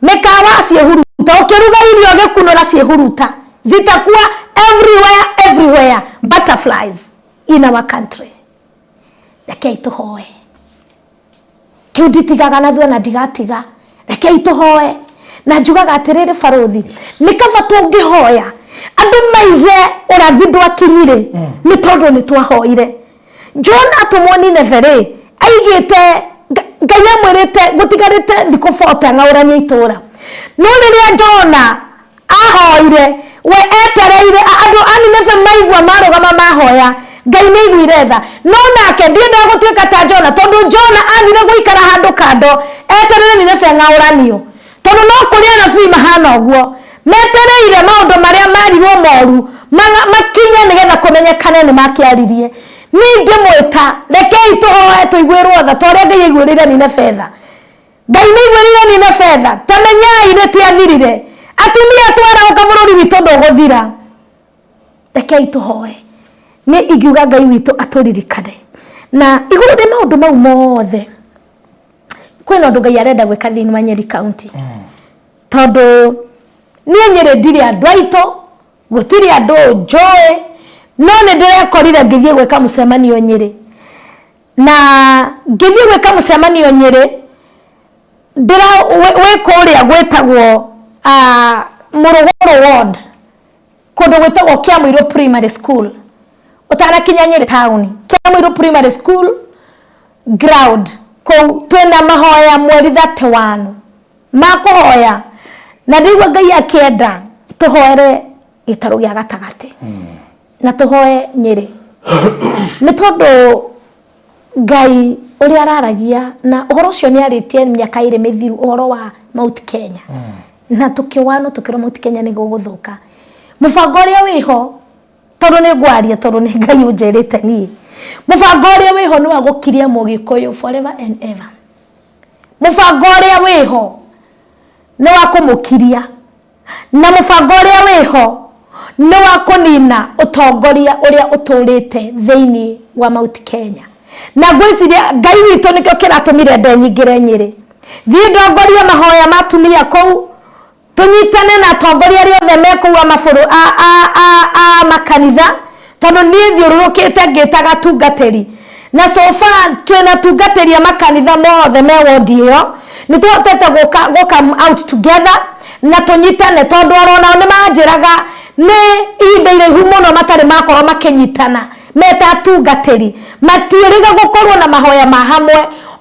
mĩkawa ciĩhuruta, ũkĩruga irio ũgĩkunũra ciĩhuruta. Zitakuwa everywhere, everywhere butterflies in our country. Rekei tũhoe. Kĩu nditigaga na thuo na ndigatiga. Rekei tũhoe. Na njugaga atĩrĩrĩ, barũthi, nĩ kaba tũngĩhoya andũ maige ũrathi ndwakinyire, nĩ tondũ nĩ twahoire. John atũmwo Nineve rĩ, aigĩte Ngai amwĩrĩte gũtigarĩte thikũ 40 ang'aũranie itũũra. No rĩrĩa Jona ahoire, we etereire andũ a Nineve maigua marũgama mahoya, Ngai nĩ aiguire tha. No nake ndiendaga gũtuĩka ta Jona, tondũ Jona athire gũikara handũ kando etereire Nineve ang'aũranio. Tondũ no kũrĩ anabii mahana ũguo, metereire maũndũ marĩa marirwo moru makinye nĩgetha kũmenyekane nĩ makĩaririe. Niĩ ingĩmwĩta, rekei tũhoe tũiguĩrwo tha ta ũrĩa Ngai aiguĩrĩire Nineve tha. Ngai nĩ aiguĩrĩire Nineve tha. Ta menyai rĩtiathirire. Atumia twarahũka, bũrũri witũ ndũgũthira. Rekei tũhoe. Niĩ ingiuga Ngai witũ atũririkane. Na igũrũ rĩa maũndũ mau mothe, kwĩna ũndũ Ngai arenda gwĩka thĩinĩ wa Nyeri County. Tondũ niĩ Nyĩrĩ ndirĩ andũ aitũ, gũtirĩ andũ njũĩ, no nĩ ndĩrekorire ngĩthiĩ gwĩka mũcemanio Nyĩrĩ. Na ngĩthiĩ gwĩka mũcemanio Nyĩrĩ, ndĩra wĩ kũrĩa gwĩtagwo Mũrũgũrũ ward, kũndũ gwĩtagwo Kĩamũirũ Primary School, ũtanakinya Nyĩrĩ taũni, Kĩamũirũ Primary School ground. Kũu twĩna mahoya mweri 31 ma kũhoya, na ndĩigua Ngai akĩenda tũhoere gĩtarũ gĩa gatagatĩ na tũhoe Nyĩrĩ, nĩ tondũ Ngai ũrĩa araragia na ũhoro ũcio nĩ arĩtie mĩaka 2 mĩthiru, ũhoro wa Mount Kenya. Na tũkĩwano tũkĩrwo Mount Kenya nĩ gũgũthũka. Mũbango ũrĩa wĩho, tondũ nĩ ngwaria tondũ nĩ Ngai ũnjĩrĩte niĩ, mũbango ũrĩa wĩho nĩ wa gũkiria Mũgĩkũyũ forever and ever. Mũbango ũrĩa wĩho Nĩ wa kũmũkiria, na mũbango ũrĩa wĩho nĩ wa kũnina ũtongoria ũrĩa ũtũrĩte thĩinĩ wa Mount Kenya. Na ngwĩciria Ngai witũ nĩkĩo kĩratũmire ndenyingĩre Nyĩrĩ, thiĩ ndongorie mahoya ma atumia kũu, tũnyitane na atongoria arĩa othe me kũu a mabũrũ a, a, a, a makanitha, tondũ niĩ thiũrũrũkĩte ngĩtaga atungatĩri, na so far twĩna atungatĩri a makanitha mothe me wondi ĩyo, nĩ tũhotete gũka gũ come out together na tũnyitane, tondũ oro nao nĩ manjĩraga nĩ ihinda iraihu mũno matarĩ makorwo makĩnyitana me ta atungatĩri, matiĩrĩga gũkorwo na mahoya ma hamwe.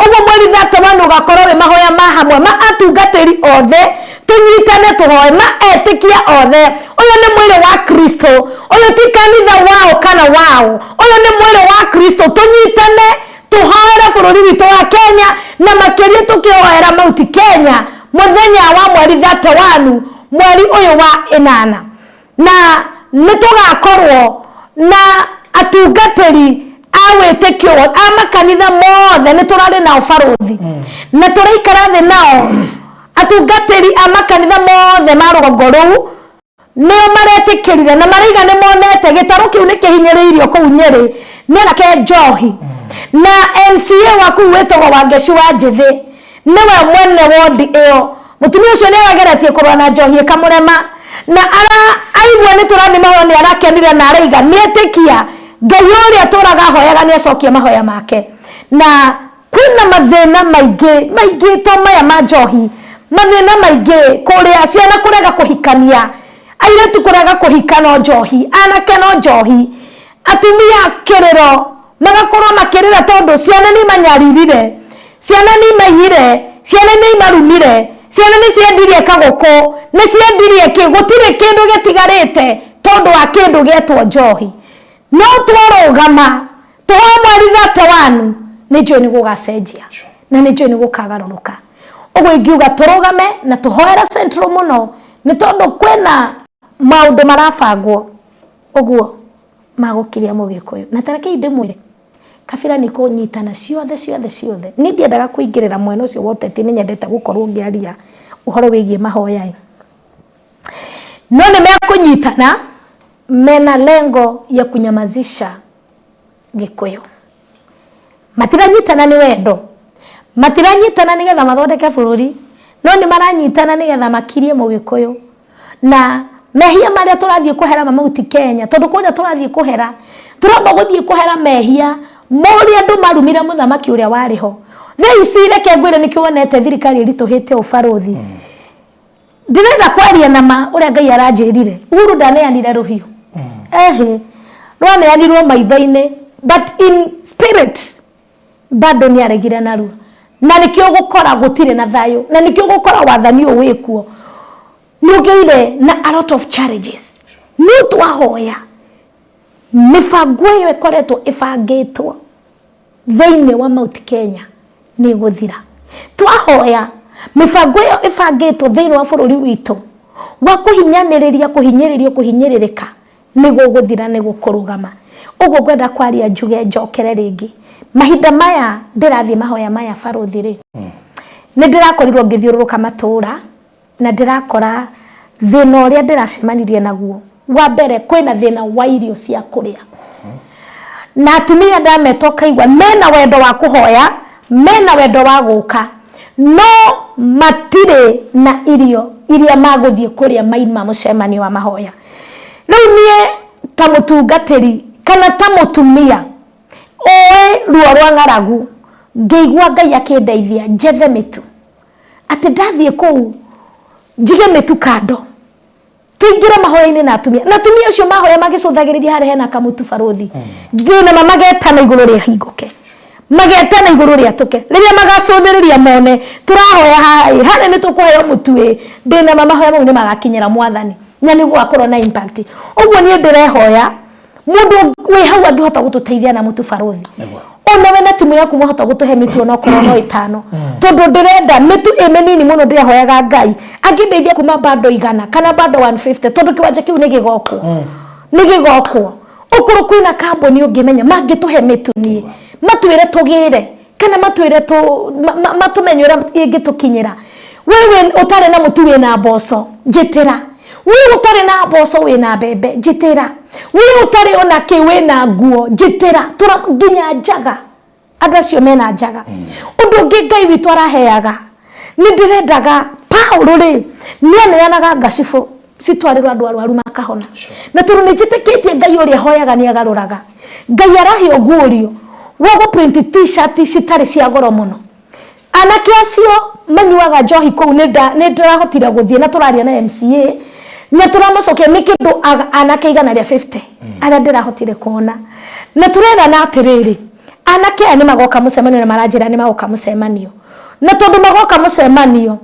Ũguo mweri 31 ũgakorwo wĩ mahoya ma hamwe ma atungatĩri othe, tũnyitane tũhoe, ma etĩkia othe. Ũyũ nĩ mwĩrĩ wa Kristo, ũyũ ti kanitha wao kana wao, ũyũ nĩ mwĩrĩ wa Kristo. Tũnyitane tũhoere bũrũri witũ wa Kenya, na makĩria tũkĩhoera Mount Kenya mũthenya wa mweri 31 mweri ũyũ wa ĩnana. Na nĩ tũgakorwo na atungatĩri a wĩtĩkio wothe, a makanitha mothe, nĩ tũrarĩ nao barũthi, na tũraikara thĩ nao atungatĩri a makanitha mothe ma rũgongo rũu, nĩo maretĩkĩrire na maraiga nĩ monete gĩtarũ kĩu nĩ kĩhinyĩrĩirio kũu Nyĩrĩ nĩ anake njohi. Na MCA wa kũu wĩtagwo Wangeci wa Njĩthĩ nĩwe mwene wondi ĩyo. Mũtumia ũcio nĩ arageretie kũrũa na njohi ĩkamũrema, na ara aigua nĩ tũrathiĩ mahoya nĩ arakenire na araiga nĩ etĩkia Ngai ũrĩa atũraga ahoyaga nĩ acokia mahoya make. Na kwĩna mathĩna maingĩ maingĩ to maya ma njohi, mathĩna maingĩ kũrĩa ciana kũrega kũhikania, airĩtu kũrega kũhika no njohi, anake no njohi, atumia kĩrĩro magakorwo makĩrĩra tondũ ciana nĩ imanyaririre, ciana nĩ imaiyire, ciana nĩ imarumire, ciana nĩ ciendirie kagũkũ, nĩ ciendirie kĩ, gũtirĩ kĩndũ gĩtigarĩte tondũ wa kĩndũ gĩetwo njohi. No twarũgama tũhoe mweri 31 nĩ njũĩ nĩ gũgacenjia na nĩ njũĩ nĩ gũkagarũrũka. Ũguo ingiuga tũrũgame na tũhoere Central mũno nĩ tondũ kwĩna maũndũ marabangwo ũguo magũkiria Mũgĩkũyũ. Na ta rekei ndĩmwĩre, kabira nĩ kũnyitana ciothe ciothe ciothe. Niĩ ndiendaga kũingĩrĩra mwena ũcio wa ũteti, nĩ nyendete gũkorwo ngĩaria ũhoro wĩgiĩ mahoya ĩ. No nĩ mekũnyitana mena lengo ya kunyamazisha Gĩkũyũ. Matiranyitana nĩ wendo, matiranyitana nĩgetha mathondeke bũrũri, no nĩ maranyitana nĩgetha makirie Mũgĩkũyũ. Na mehia marĩa tũrathiĩ kũhera ma Mount Kenya, tondũ kũrĩa tũrathiĩ kũhera, tũramba gũthiĩ kũhera mehia ma ũrĩa andũ marumire mũthamaki ũrĩa warĩ ho. Thaa ici reke ngwĩre nĩkĩo wonete thirikari ĩritũhĩte ũũ barũthi. Ndĩrenda kwaria na ma ũrĩa Ngai aranjĩrire. Uhuru ndaneanire rũhiũ. Ehe. Rwaneanirwo maitho-inĩ but in spirit bado nĩ aregire naruo. Na nĩkĩo ũgũkora gũtirĩ na thayũ. Na nĩkĩo ũgũkora wathani ũyũ wĩkuo nĩ ũgĩire na a lot of challenges. No twahoya mĩbango ĩyo ĩkoretwo ĩbangĩtwo thĩinĩ wa Mount Kenya nĩ ĩgũthira. Twahoya mĩbango ĩyo ĩbangĩtwo thĩinĩ wa bũrũri witũ wa kũhinyanĩrĩria, kũhinyĩrĩrio, kũhinyĩrĩrĩka nĩ gũgũthira, nĩ gũkũrũgama. Ũguo ngwenda kwaria njuge njokere rĩngĩ. Mahinda maya ndĩrathiĩ mahoya maya barũthi rĩ, nĩ ndĩrakorirwo ngĩthiũrũrũka matũũra na ndĩrakora thĩna ũrĩa ndĩracemanirie naguo. Wa mbere kwĩna thĩna wa irio cia kũrĩa. Na atumia ndameta ũkaigua mena wendo wa kũhoya, mena wendo wa gũka, no matirĩ na irio iria magũthiĩ kũrĩa maima mũcemanio wa mahoya. Rĩu niĩ ta mũtungatĩri kana ta mũtumia ũĩ ruo rwa ng'aragu, ngĩigua Ngai akĩndeithia njethe mĩtu. Atĩ ndathiĩ kũu njige mĩtu kando, tũingĩre mahoya-inĩ na atumia, na atumia acio mahoya magĩcũthagĩrĩria harĩa hena kamũtu barũthi, ndĩna ma magetana igũrũ rĩahingũke, magetana igũrũ rĩatũke, rĩrĩa magacũthĩrĩria mone tũrahoya haha ĩ, harĩa nĩ tũkũheo mũtu ĩ, ndĩna ma mahoya mau nĩ magakinyĩra mwathani na nĩ gũgakorwo na impact. Ũguo niĩ ndĩrehoya mũndũ wĩ hau angĩhota gũtũteithia na mũtu barũthi, ona we na timu yaku mwahota gũtũhe mĩtu onokorwo no ĩtano, tondũ ndĩrenda mĩtu ĩ mĩnini mũno, ndĩrehoyaga Ngai angĩndeithia kuma bando 100 kana bando 150, tondũ kĩwanja kĩu nĩ gĩgokwo, nĩ gĩgokwo. Okorwo kwĩna kambuni ũngĩmenya mangĩtũhe mĩtu niĩ matwĩre tũgĩre kana matwĩre matũmenye ũrĩa ĩngĩtũkinyĩra. We wĩ ũtarĩ na mũtu wĩna mboco, njĩtĩra. We ũtarĩ na mboco wĩna mbembe, njĩtĩra. We ũtarĩ ona kĩ wĩna nguo, njĩtĩra. Tũra nginya njaga. Andũ acio mena njaga. Ũndũ ũngĩ Ngai witũ araheaga, nĩ ndĩrendaga Paũlũ rĩ, nĩ aneanaga ngacibũ citwarĩrwo andũ arwaru makahona. Na tondũ nĩ njĩtĩkĩtie Ngai ũrĩa hoyaga nĩ agarũraga. Ngai arahe ũguũrio wa gũ print t-shirt citarĩ cia goro mũno. Anake acio manyuaga njohi kũu nĩ ndĩrahotire gũthiĩ na tũraria na MCA na tũramacokia nĩ kĩndũ anake 150 arĩa ndĩrahotire kuona. Na tũrerana atĩrĩrĩ, anake aya nĩ magoka mũcemanio na maranjĩra nĩ magoka mũcemanio. Na tondũ magoka mũcemanio,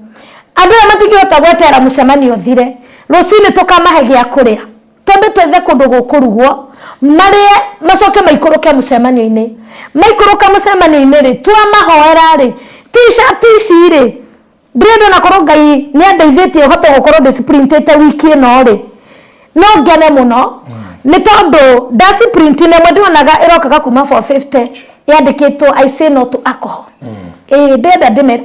andũ aya matingĩhota gweterera mũcemanio ũthire, rũcinĩ tũkamahe gĩa kũrĩa. Twambe twethe kũndũ gũkũrugwo, marĩe, macoke maikũrũke mũcemanio-inĩ. Maikũrũka mũcemanio-inĩ-rĩ, twamahoera-rĩ, t-shirt ici-rĩ, ndĩrenda onakorwo Ngai nĩ andeithĩtie hote gũkorwo ndĩciprintĩte wiki ĩno-rĩ, no ngene mũno, nĩ tondũ ndaciprint na ĩmwe ndĩonaga ĩrokaga kuma 450 yandĩkĩtwo I say no to alcohol. Ĩĩ ndĩrenda ndĩmere,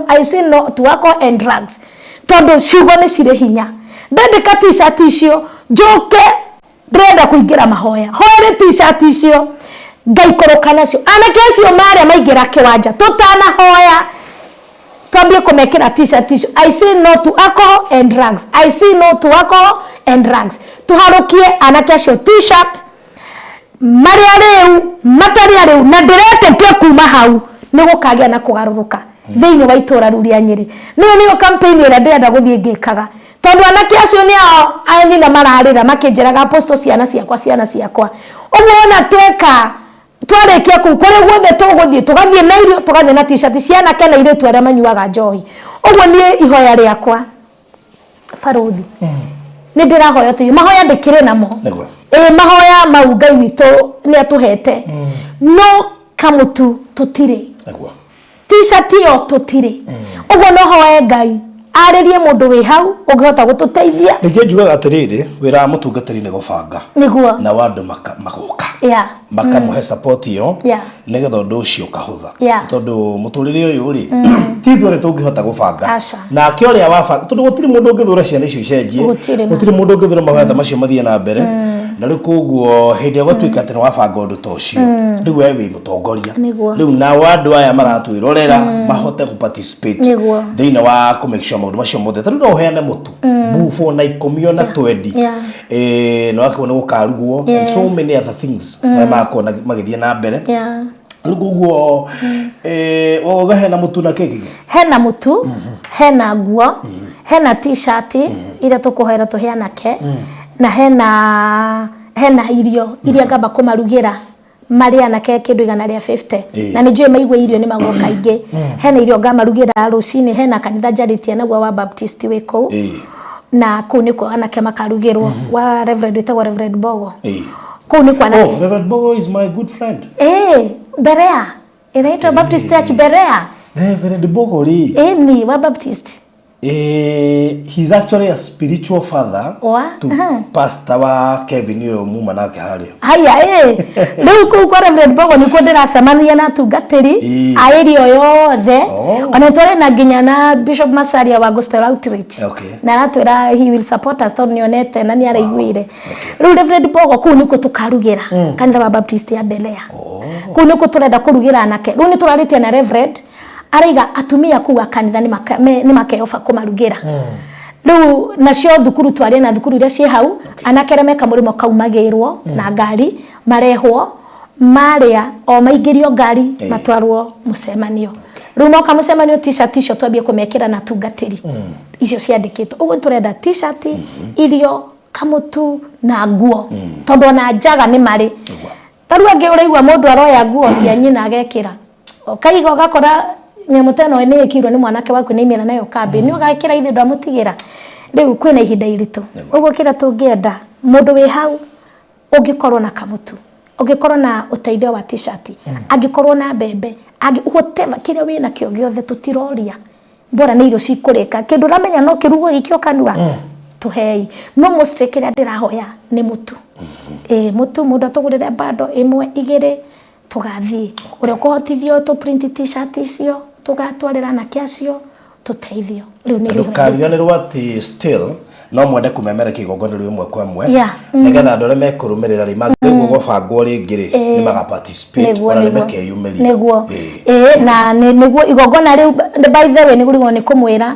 I say no to alcohol and drugs. Tondũ ciugo nĩ cirĩ hinya. Ndandĩka t-shirt icio, njũke ndĩrenda kũingĩra mahoya. Hoere t-shirt icio, ngaikũrũka nacio. Anake acio marĩa maingĩra kĩwanja, tũtanahoya, twambie kũmekĩra t-shirt icio. I say no to alcohol and drugs. I say no to alcohol and drugs. Tũharũkie anake acio t-shirt, marĩa rĩu matarĩ arĩu na ndĩretĩkia kuma hau nĩ gũkagĩa na kũgarũrũka thĩinĩ wa itũra rĩu rĩa Nyĩrĩ. Nĩyo nĩyo campaign ĩrĩa ndĩrenda gũthiĩ ngĩkaga tondũ anake acio nĩ ao a nyina mararĩra makĩnjĩraga apostle ciana ciakwa ciana ciakwa. Ũguo wona tweka twarĩkia kũu kũrĩa guothe tũgũthiĩ tũgathiĩ na irio tũgathiĩ na t-shirt cia anake na airĩtu arĩa manyuaga njohi. Ũguo niĩ ihoya rĩakwa Barũthi nĩ ndĩrahoya ũteithio mahoya ndĩkĩrĩ namo. Nĩguo. Ĩĩ mahoya mau Ngai witũ nĩ atũhete no kamũtu tũtirĩ. Nĩguo. T-shirt ĩyo tũtirĩ. Ũguo no hoe Ngai arĩrie mũndũ wĩ hau ũngĩhota gũtũteithia. Ningĩ njugaga atĩrĩrĩ, wĩra wa mũtungatĩri nĩ gũbanga. Nĩguo. Nao andũ magoka. Yeah. Makamũhe support ĩyo. Yeah. Nĩgetha ũndũ ũcio ũkahũtha. Yeah. Nĩ tondũ mũtũrĩre ũyũ rĩ, ti ithuothe tũngĩhota gũbanga. Aca. Nake ũrĩa wabanga, tondũ gũtirĩ mũndũ ũngĩthũra ciana icio icenjie. Gũtirĩ ma. Gũtirĩ mũndũ ũngĩthũra mahoya ta macio mathiĩ na mbere. Na rĩu koguo hĩndĩ ĩrĩa gwatuĩka atĩ nĩ wabanga ũndũ ta ũcio, rĩu we wĩ mũtongoria. Nĩguo. Rĩu nao andũ aya maratwĩrorera mahote gũ participate Nĩguo. thĩinĩ wa kũ make sure maũndũ macio mothe. Ta rĩu no ũheane mũtu bubu ona ikũmi ona twendi. Yeah. Eh, nĩ wakĩona gũkarugwo and so many other things marĩa magakorwo magĩthiĩ na mbere. Yeah. Rĩu koguo eh, wauga hena mũtu na kĩ kĩngĩ? Hena mũtu, hena nguo, hena t-shirt iria tũkũhoera tũhe anake, na hena irio iria ngamba kũmarugĩra marĩ anake kĩndũ 150. Ĩĩ. Na nĩ njũĩ maigua irio nĩ magoka aingĩ. Hena irio ngamarugĩra rũcinĩ, hena kanitha njarĩtie naguo wa Baptist wĩ kũu. Ĩĩ. Na kũu nĩkuo anake makarugĩrwo, wa Reverend wĩtagwo Reverend Bogo. Ĩĩ. Kũu nĩkuo anake. Oh, Reverend Bogo is my good friend. Ĩĩ, Berea. Ĩraitwo Baptist Church Berea. Reverend Bogo rĩ. Ĩni, wa Baptist. Eh, he's actually a spiritual father Wa? to Aha. pastor wa Kevin ũyũ muma nake harĩa. Haya ĩ rĩu kũu kwa Reverend Bogo nĩkuo ndĩracemania na atungatĩri Ĩĩ. a area yothe. Oh. Ona twarĩ na nginya na Bishop Macharia wa Gospel Outreach. Okay. Na aratwĩra he will support us tondũ nĩonete na nĩaraiguire. Okay. Rĩu Reverend Bogo kũu nĩkuo tũkarugĩra kanitha wa Baptist ya Berea. Oh. Kũu nĩkuo tũrenda kũrugĩra anake. Rĩu nĩtũrarĩtie na Reverend araiga atumia kũu a kanitha nĩ makeoba kũmarugĩra. Rĩu nacio thukuru twarie na thukuru iria ciĩ hau, anake arĩa meka mũrĩmo kaumagĩrwo na ngari marehwo marĩa o maingĩrio ngari matwarwo mũcemanio. Rĩu moka mũcemanio t-shirt icio twambie kũmekĩra na atungatĩri icio ciandĩkĩtwo. Ũguo tũrenda t-shirt, irio, kamũtu na nguo tondũ ona njaga nĩ marĩ. Ta rĩu angĩ ũraigua mũndũ aroya nguo cia nyina agekĩra. Ũkaiga ũgakora nyamũ ta ĩno nĩ ĩkĩirwo nĩ mwanake waku nĩ aimĩra nayo kambĩ. Nĩ ũgekĩra ithe ndwamũtigĩra. Rĩu kwĩna ihinda iritũ. Ũguo kĩrĩa tũngĩenda mũndũ wĩ hau ũngĩkorwo na kamũtu, ũngĩkorwo na ũteithio wa t-shirt, angĩkorwo na mbembe, whatever kĩrĩa wĩ nakĩo gĩothe tũtiroria. Bora nĩ irio cikũrĩka. Kĩndũ ũramenya no kĩrugwo gĩikio kanua tũhei. No mostly kĩrĩa ndĩrahoya nĩ mũtu. Ĩĩ mũtu mũndũ atũgũrĩre bando ĩmwe igĩrĩ tũgathiĩ. Ũrĩa ũkũhotithio tũ print t-shirt icio tũgatwarĩra anake acio. Tũteithio rĩu nĩ rĩo. Ndũkariganĩrwo atĩ still no mwende kũmemerekia igongona rĩu ĩmwe kwa ĩmwe, nĩgetha andũ arĩa mekũrũmĩrĩra rĩ, mangĩigua gwabangwo rĩngĩ rĩ, nĩ maga participate, ona nĩ makeyumĩria. Nĩguo. Ĩĩ, na nĩguo igongona rĩu, by the way, nĩgũrigwo nĩ kũmwĩra,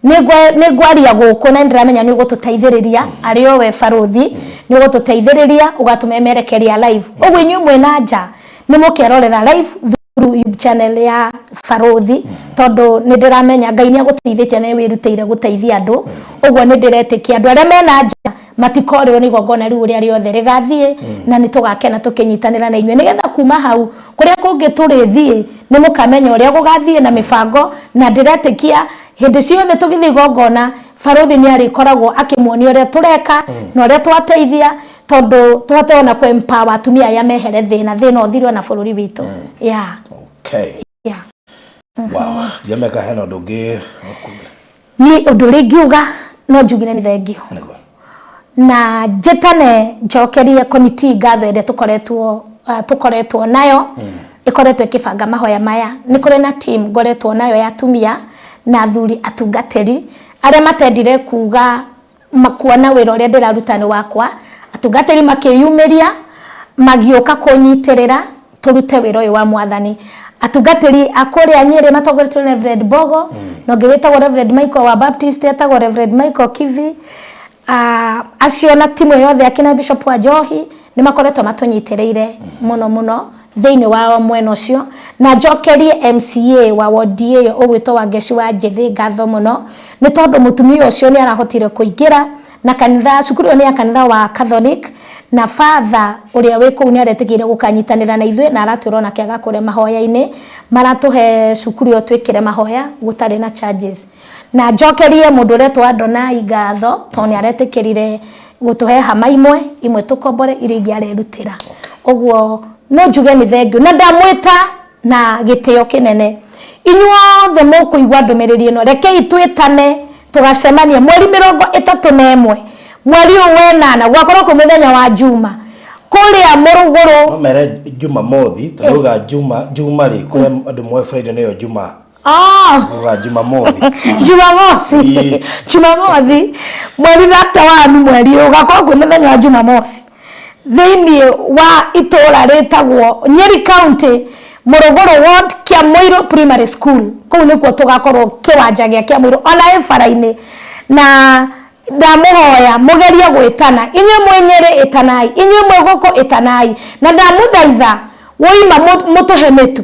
nĩ ngwaria gũkũ na nĩndĩramenya nĩ ũgũtũteithĩrĩria, arĩ o we barũthi nĩ ũgũtũteithĩrĩria ũgatũmemerekeria live. Ũguo inyuĩ mwĩna nja nĩ mũkerorera live through YouTube channel ya barũthi, tondũ nĩ ndĩramenya Ngai nĩ agũteithĩtie na nĩ wĩrutĩire gũteithia andũ. Ũguo nĩ ndĩretĩkia andũ arĩa mena nja matikorĩrwo nĩ igongona rĩu ũrĩa rĩothe rĩgathiĩ, na nĩ tũgakena tũkĩnyitanĩra na inyuĩ, nĩgetha kuma hau kũrĩa kũngĩ tũrĩthiĩ nĩ mũkamenya ũrĩa gũgathiĩ na mĩbango. Na ndĩretĩkia hĩndĩ ciothe tũgĩthiĩ igongona, barũthi nĩ arĩkoragwo akĩmuonia ũrĩa tũreka na ũrĩa twateithia, tondũ tũhote ona kũ empower atumia aya mehere thĩna, thĩna ũthire ona bũrũri witũ, yeah. Okay. Wow, ndiameka hena ũndũ ũngĩ ũkuga? Niĩ ũndũ ũrĩa ingiuga, no njugire nĩ thengio na njĩtane njokerie committee ngatho ĩrĩa tũkoretwo nayo, ĩkoretwo ĩkĩbanga mahoya maya. Nĩ kũrĩ na team ngoretwo nayo ya atumia na athuri atungatĩri arĩa matendire kuga kuona wĩra ũrĩa ndĩraruta nĩ wakwa. Atungatĩri makĩyumĩria, magĩũka kũnyitĩrĩra tũrute wĩra ũyũ wa Mwathani. Atungatĩri a kũrĩa Nyĩrĩ matongoretio nĩ Reverend Mbogo, na ũngĩ wĩtagwo Reverend Michael wa Baptist, etagwo Reverend Michael Kivi. Acio na timu yothe akina Bishop wa Njohi nĩ makoretwo matũnyitĩrĩire mũno mũno thĩinĩ wa mwena ũcio. Na njokerie MCA wa wodi ĩyo ũgwĩtwo Wangeci wa Njĩthĩ ngatho mũno, nĩ tondũ mũtumia ũcio nĩ arahotire kũingĩra na kanitha. Cukuru ĩyo nĩ ya kanitha wa Catholic, na father ũrĩa wĩ kũu nĩ aretĩkĩire gũkanyitanĩra na ithuĩ, na aratwĩra onake agakũre mahoya-inĩ, maratũhe cukuru ĩyo twĩkĩre mahoya gũtarĩ na charges. Na njokerie mũndũ ũretwo Adonai ngatho, tondũ nĩ aretĩkĩrire gũtũhe hama imwe imwe tũkombore, iria ingĩ arerutĩra. Ũguo no njuge nĩ thengiũ, na ndamwĩta na gĩtĩo kĩnene, inyuothe mũkũigua ndũmĩrĩri ĩno, rekei twĩtane tũgacemania mweri 31 mweri ũyũ wenana, gwakorwo kwĩ mũthenya wa Juma, kũrĩa Mũrũgũrũ. No mere Jumamothi, tondũ uga Juma, Juma rĩ, kũrĩa andũ moĩ Friday nĩyo Juma. Uga Jumamothi. Jumamosi. Jumamothi mweri 31 mweri ũyũ, ũgakorwo kwĩ mũthenya wa Jumamosi, thĩinĩ wa itũũra rĩtagwo Nyeri County, Mũrũgũrũ Ward, Kĩamũirũ Primary School. Kũu nĩkuo tũgakorwo, kĩwanja gĩa Kĩamũirũ, ona ĩ bara-inĩ. Na ndamũhoya mũgerie gwĩtana. Inyuĩ mwĩ Nyĩrĩ, ĩtanai. Inyuĩ mwĩ gũkũ, ĩtanai. Na ndamũthaitha woima mũtũhe mĩtu,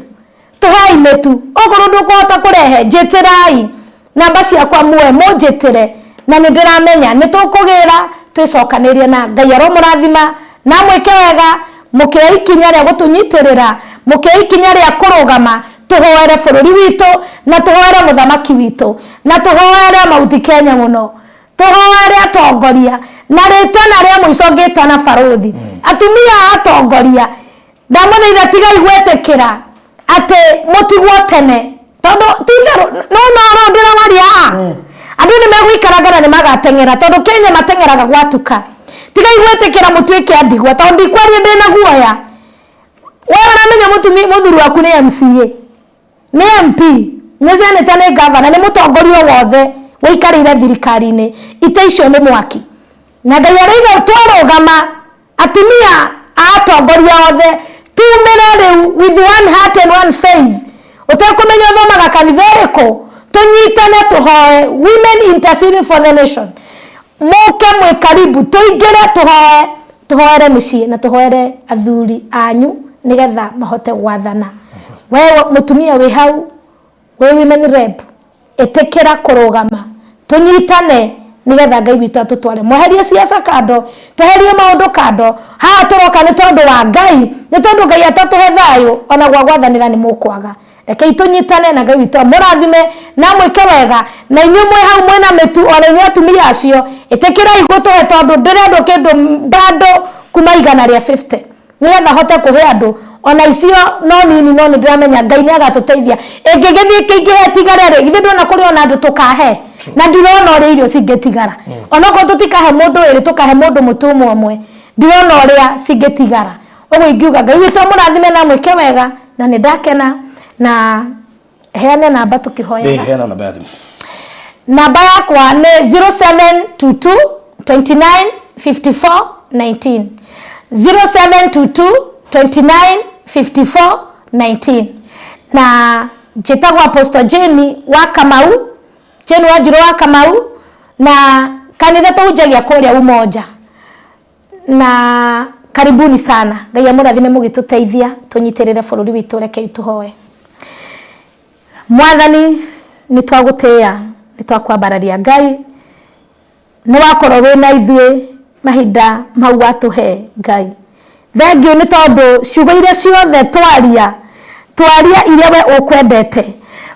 tũhei mĩtu. Okorwo ndũkũhota kũrehe, njĩtĩrai namba ciakwa, muoe mũnjĩtĩre, na nĩ ndĩramenya nĩ tũkũgĩra twĩcokanĩrie. Na Ngai aromũrathima na amwĩke wega mũkĩoya ikinya rĩa gũtũnyitĩrĩra, mũkĩoya ikinya rĩa kũrũgama tũhoere bũrũri witũ, na tũhoere mũthamaki witũ, na tũhoere Mount Kenya mũno, tũhoere atongoria. Na rĩtana rĩa mũico ngĩtana barũthi, atumia a atongoria, ndamũthaitha tigai gwĩtĩkĩra atĩ mũtigwo tene, tondũ ti itherũ no no ndĩrawaria haha, andũ nĩ megũikaranga na nĩ magateng'era, tondũ Kenya mateng'eraga gwatuka. Tigai gwĩtĩkĩra mũtuĩke a ndigwa, tondũ ndikwaria ndĩna guoya. We ũramenya mũtumia, mũthuri waku nĩ MCA, nĩ MP, nĩ senator, nĩ governor, nĩ mũtongoria o wothe ũikarĩire thirikari-inĩ, ite icio nĩ mwaki. Na Ngai arauga twarũgama atumia a atongoria othe, tumĩre rĩu with one heart and one faith, ũtekũmenya ũthomaga kanitha ĩrĩkũ, tũnyitane tũhoe, women interceding for the nation. Mũke mwĩ karibu, tũingĩre tũhoe, tũhoere mĩciĩ na tũhoere athuri anyu, nĩgetha mahote gwathana. We mũtumia wĩ hau wĩ women rep, ĩtĩkĩra kũrũgama tũnyitane, nĩgetha Ngai witũ atũtware. Mweherie siasa kando, tweherie maũndũ kando. Haha tũroka nĩ tondũ wa Ngai, nĩ tondũ Ngai atatũhe thayũ, ona gwa gwathanĩra nĩ mũkwaga. Rekei tũnyitane, na Ngai witũ amũrathime na amwĩke wega. Na inyuĩ mwĩ hau mwĩna mĩtu, ona inyuĩ atumia acio, ĩtĩkĩrai gũtũhe, tondũ ndĩrendwo kĩndũ bando kuma 150, nĩgetha hote kũhe andũ. Ona icio no nini, no nĩ ndĩramenya Ngai nĩ agatũteithia. Ĩngĩgĩthiĩ ĩkĩingĩha ĩtigare rĩ, githĩ ndũrona kũrĩ ona andũ tũkahe? Na ndirona ũrĩa irio cingĩtigara. Onokorwo tũtikahe mũndũ ĩrĩ, tũkahe mũndũ mũtu ũmwe ũmwe, ndirona ũrĩa cingĩtigara. Ũguo ingiuga Ngai witũ amũrathime na amwĩke wega, na nĩ ndakena. Na heane namba tũkĩhoyaga. Heana namba ya thimũ. Namba yakwa nĩ 0722 29 54 19, 0722 29 54 19. Na njĩtagwo Apostle Jane wa Kamau, Jane Wanjiru wa Kamau, na kanitha tũhunjagia kũrĩa Umoja. Na karibuni sana, Ngai amũrathime mũgĩtũteithia tũnyitĩrĩre bũrũri witũ. Rekei tũhoe. Mwathani, nĩ twagũtĩĩa, nĩ twakwambararia. Ngai, nĩ wakorwo wĩna ithuĩ mahinda mau watũhe. Ngai, thengiũ nĩ tondũ ciugo iria ciothe twaria, twaria iria we ũkwendete.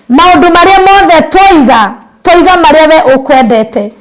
Maũndũ marĩa mothe twaiga, twaiga marĩa we ũkwendete.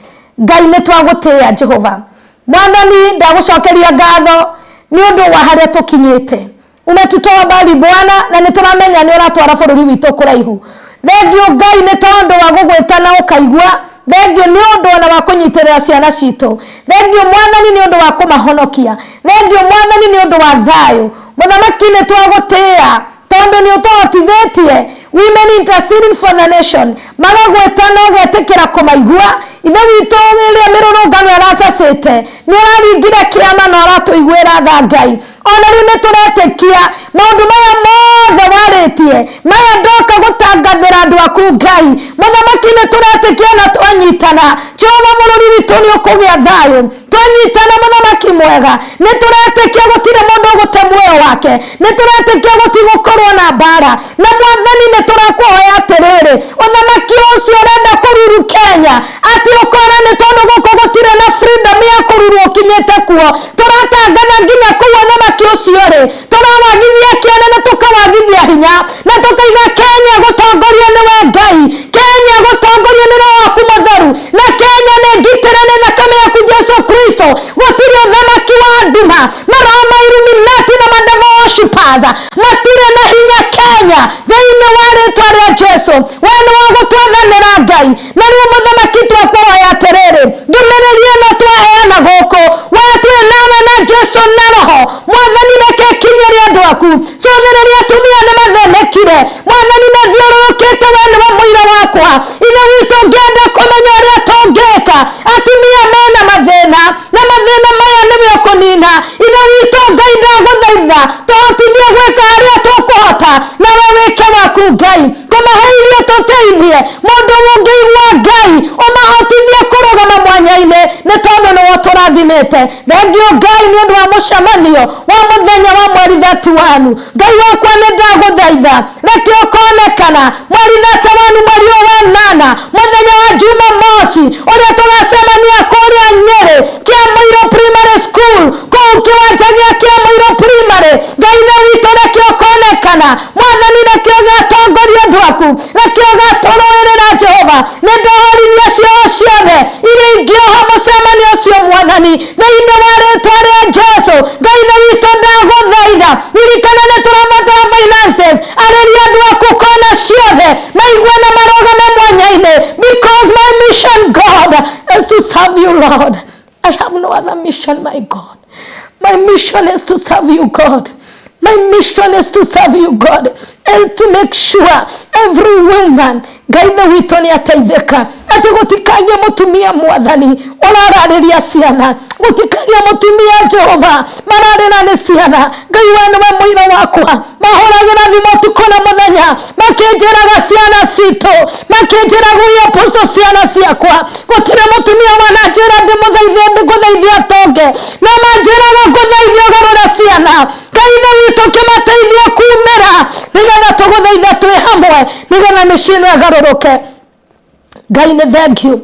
Ngai, nĩ twagũtĩĩa. Jehova Mwathani, ndagũcokeria ngatho nĩ ũndũ wa harĩa tũkinyĩte. Umetutoa mbali, Bwana, na nĩ tũramenya nĩ ũratwara bũrũri witũ kũraihu. Thengiũ, Ngai, nĩ tondũ wa gũgwĩta na ũkaigua. Thengiũ nĩ ũndũ ona wa kũnyitĩrĩra ciana citũ. Thengiũ, Mwathani, nĩ ũndũ wa kũmahonokia. Thengiũ, Mwathani, nĩ ũndũ wa thayũ. Mũthamaki, nĩ twagũtĩĩa tondũ nĩ ũtũhotithĩtie. Women Interceding for the Nation magagwĩta na ũgetĩkĩra kũmaigua. Ithe witũ, ĩrĩa mĩrũrũngano ĩracacĩte, nĩ ũraringire kĩama na ũratũiguĩra tha. Ngai, ona rĩu nĩ tũretĩkia maũndũ maya mothe warĩtie, maya ndoka gũtangathĩra andũ aku. Ngai Mũthamaki, nĩ tũretĩkia na twanyitana, Jehova, bũrũri witũ nĩ ũkũgĩa thayũ. Twanyitana, Mũthamaki mwega, nĩ tũretĩkia gũtirĩ mũndũ ũgũte muoyo wake. Nĩ tũretĩkia gũtigũkorwo na mbara. Na Mwathani, nĩ tũrakũhoya atĩrĩrĩ, ũthamaki ũcio ũrenda kũruru Kenya atĩ ũkora nĩ tondũ gũkũ gũtirĩ na freedom ya kũruru ũkinyĩte kuo, tũratangatha nginya kũu ũthamaki ũcio rĩ, tũrawagithia kĩene na tũkawagithia hinya, na tũkaiga Kenya gũtongorio nĩwe Ngai, Kenya gũtongorio nĩ Roho waku Mũtheru, na Kenya nĩ ngitĩre nĩ thakame yaku Jesu Kristo. Gũtirĩ ũthamaki wa nduma, maroho ma Illuminati na ma devil worshippers matirĩ na hinya Kenya, thĩinĩ wa rĩtwa rĩa Jesu. We nĩ wa gũtwathanĩra, Ngai. Na rĩu, Mũthamaki, twakũhoya atĩrĩrĩ, ndũmĩrĩri ĩno twaheana gũkũ, we twĩ nawe na Jesu na Roho. Mwathani, reke ĩkinyĩre andũ aku. Cũthĩrĩria, atumia nĩ mathĩnĩkire, Mwathani, na thiũrũrũkĩte. We nĩwe mũira wakwa. Ithe witũ, ngĩenda kũmenya ũrĩa tũngĩka. Atumia mena mathĩna, na mathĩna maya nĩwe ũkũnina. Ithe witũ Ngai, ndagũthaitha tũhotithie gwĩka harĩa tũkũhota, nawe wĩke waku. Ngai, kũmahe irio, tũteithie mũndũ ũngĩigua. Ngai, ũmahotithie kũrũgama mwanya-inĩ, nĩ tondũ nĩwe ũtũrathimĩte. Thengiũ, Ngai, nĩ ũndũ wa mũcemanio wa mũthenya wa mweri 31. Ngai wakwa, nĩ ndagũthaitha, reke ũkonekana mweri 31, mweri ũyũ wa nana, mũthenya wa Jumamosi, ũrĩa tũgacemania kũrĩa Nyĩrĩ, Kĩamũirũ Primary School, kũu kĩwanja gĩa Kĩamũirũ Primary. Ngai na witũ, reke ũkonekana. Mwathani, reke ũgatongoria andũ aku, reke ũgatũrũĩrĩra. Jehova, nĩ ndohorithia cioho ciothe iria ingĩoha mũcemanio ũcio, Mwathani, thĩinĩ wa rĩtwa rĩa Jesu. Ngai na witũ, ndagũthaitha, ririkana nĩ tũrabatara finances. Arĩria andũ aku kona ciothe, maigue na marũgame mwanya-inĩ, because my mission, God, is to serve you, Lord. I have no other mission, my God. My mission is to serve you, God. My mission is to serve you, God, and to make sure every woman, Ngai nĩ witũ, nĩ ateithĩka, atĩ gũtikagĩe mũtumia, Mwathani, ũrararĩria ciana, gũtikagĩe mũtumia, Jehova, mararĩra nĩ ciana. Ngai, we nĩwe mũira wakwa. Mahũragĩra thimũ ũtukũ na mũthenya makĩnjĩraga ciana citũ, makĩnjĩraga, "Ũyũ Apostle, ciana ciakwa." Gũtirĩ mũtumia wananjĩra ndĩmũthaithie, ngũthaithia atonge, no manjĩraga, "Ngũthaithia ũgarũre ciana." Ngai nĩ witũ, kĩmateithie kumĩra, nĩgetha tũgũthaitha twĩ hamwe, nĩgetha mĩciĩ ĩno ĩgarũrũke. Ngai, nĩ thank you,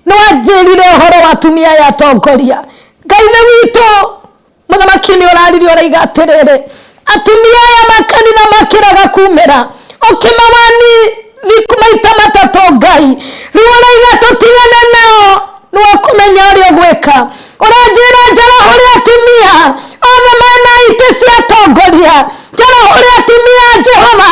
nĩ wanjĩrire ũhoro wa atumia aya atongoria. Ngai nĩ witũ, Mũthamaki, nĩ ũraririe ũraiga atĩrĩrĩ, atumia aya makanitha makĩraga kumĩra, ũkĩmawani thikũ maita matatũ. Ngai, rĩu ũraiga tũtigane nao, nĩwe kũmenya ũrĩa ũgwĩka. Ũranjĩra njarahũre atumia othe mena itĩ cia atongoria, njarahũre atumia, Jehova,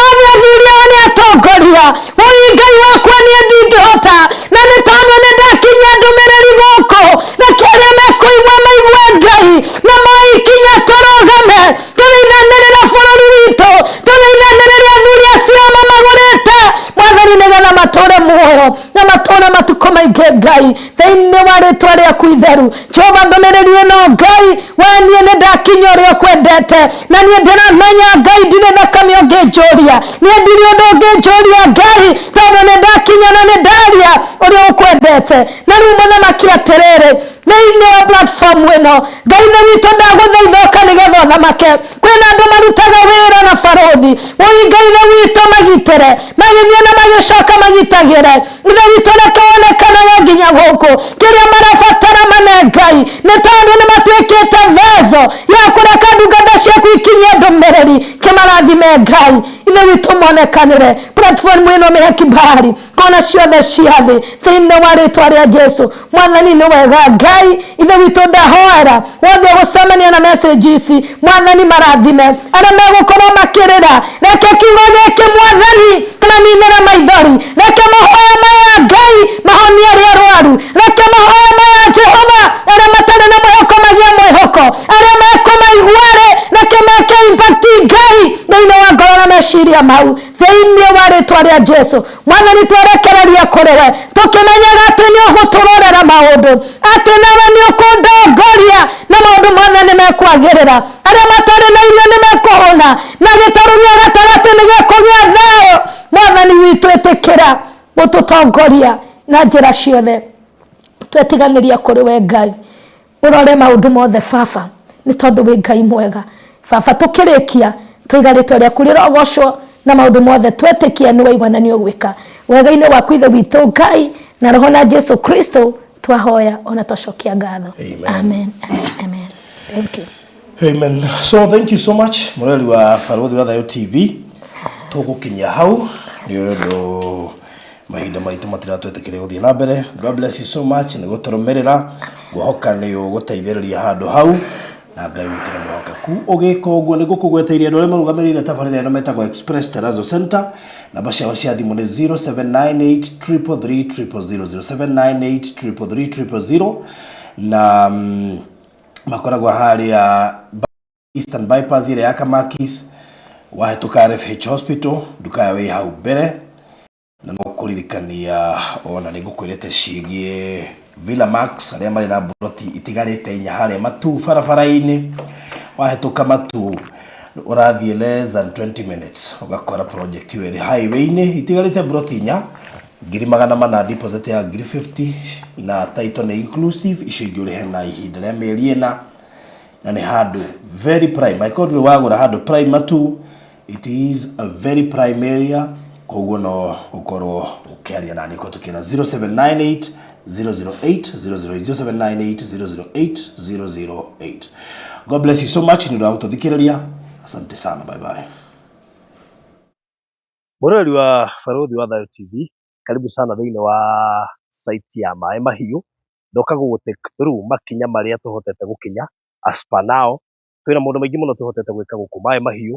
othe athuri ao nĩ atongoria. Ũi Ngai wakwa, niĩ ndingĩhota, na nĩ tondũ nĩ ndakinyia ndũmĩrĩri gũkũ, reke arĩa mekũigua maigue, Ngai, na moe ikinya. Tũrũgame tũthaithanĩrĩra bũrũri witũ, tũthaithanĩrĩre athuri acio mamagũrĩte, Mwathani, nĩgetha matũre muoyo na Ũgatũũra matukũ maingĩ Ngai thĩinĩ wa rĩtwa rĩaku itheru. Jehova, ndũmĩrĩri ĩno Ngai, we niĩ nĩ ndakinya ũrĩa ũkwendete, na niĩ ndĩramenya Ngai ndirĩ thakame ũngĩnjũria, niĩ ndirĩ ũndũ ũngĩnjũria Ngai, tondũ nĩ ndakinya na nĩ ndaria ũrĩa ũkwendete. Na rĩu mũthamaki atĩrĩrĩ, thĩinĩ wa platform ĩno Ngai nĩ witũ, ndagũthaitha ũka nĩgetha ũthamake. Kwĩna andũ marutaga wĩra na barũthi ũi, Ngai nĩ witũ, magitĩre magĩthiĩ na magĩcoka, magitagĩre. Ithe witũ, reke wonekanage nginya gũkũ kĩrĩa marabatara mane Ngai, nĩ tondũ nĩ matuĩkĩte vezo ya kũreka ndungata ciaku ikinyie ndũmĩrĩri. Kĩmarathime Ngai. Ithe witũ, monekanĩre platform ĩno, mĩhe kibali kona ciothe cia thĩ thĩinĩ wa rĩtwa rĩa Jesu. Mwathani nĩ wega Ngai. Ithe witũ, ndahoera wothe ũgũcemania na message ici, Mwathani marathime. Arĩa megũkorwo makĩrĩra, reke kiugo gĩkĩ, Mwathani, kĩmaninĩre maithori. Reke mahoya maya, Ngai, mahonie arĩa arwaru. Reke mahoya maya, Jehova, arĩa matarĩ na mwĩhoko magĩe mwĩhoko. Arĩa mekũmaigua-rĩ, reke meke impact, Ngai, thĩinĩ wa ngoro na meciria mau, thĩinĩ wa rĩtwa rĩa Jesu. Mwathani, twerekereria kũrĩ we tũkĩmenyaga atĩ nĩ ũgũtũrorera maũndũ, atĩ nawe nĩ ũkũndongoria na maũndũ mothe nĩ mekwagĩrĩra. Arĩa matarĩ na irio nĩ mekũhũna, na gĩtarũ gĩa gatagatĩ nĩ gĩkũgĩa thayũ. Mwathani witũ, ĩtĩkĩra gũtũtongoria na njĩra ciothe. Twetiganĩria kũrĩ we Ngai, ũrore maũndũ mothe Baba, nĩ tondũ wĩ Ngai mwega. Baba, tũkĩrĩkia tũiga rĩtwa rĩaku rĩrogocwo, na maũndũ mothe twetĩkia nĩ waigua na nĩ ũgwĩka wega-inĩ waku. Ithe witũ Ngai na Roho na Jesu Kristo twahoya ona twacokia ngatho. Amen. Amen, amen, amen. Thank you. Amen. So thank you so much, mũrori wa Barũthi wa Thayũ TV. Tũgũkinyia hau nĩ ũndũ mahinda maitũ matiratwĩtĩkĩria gũthiĩ na mbere. God bless you so much nĩ gũtũrũmĩrĩra. Ngwĩhoka nĩ ũgũteithĩrĩria handũ hau na Ngai witũ nĩ mwĩhokeku. Ũgĩka ũguo nĩ ngũkũgweteirie andũ arĩa marũgamĩrĩire tabarĩra ĩno metagwo Express Terrazzo Center. Namba ciao cia thimũ nĩ 0798 333 000, 0798 333 000, na makoragwo harĩa Eastern Bypass ĩrĩa ya Kamakis, wahĩtũka RFH Hospital, nduka yao ĩ hau mbere. Na no kũririkania ona nĩ ngũkwĩrĩte ciĩgiĩ Villa Max, arĩa marĩ na mburoti itigarĩte inya harĩa Matuu barabara-inĩ. Wahĩtũka Matuu ũrathiĩ less than 20 minutes ũgakora project ĩyo ĩrĩ highway-inĩ, itigarĩte mburoti inya, 400,000 deposit ya 50,000 na title nĩ inclusive, icio ingĩ ũrĩhe na ihinda rĩa mĩeri 4, na nĩ handũ very prime. Angĩkorwo ndũrĩ wagũra handũ prime Matuu, it is a very prime area, koguo no ũkorwo ũkĩaria nani kũhetũkĩra 0798 008 008, 0798 008 008. God bless you so much nĩ ũndũ wa gũtũthikĩrĩria. Asante sana, bye bye. Mũroreri wa Barũthi wa Thayũ TV, karibu sana thĩinĩ wa site ya Maĩ Mahiũ. Ndoka gũgũ take through makinya marĩa tũhotete gũkinya as per now. Kwĩna maũndũ maingĩ mũno tũhotete gwĩka gũkũ Maĩ Mahiũ,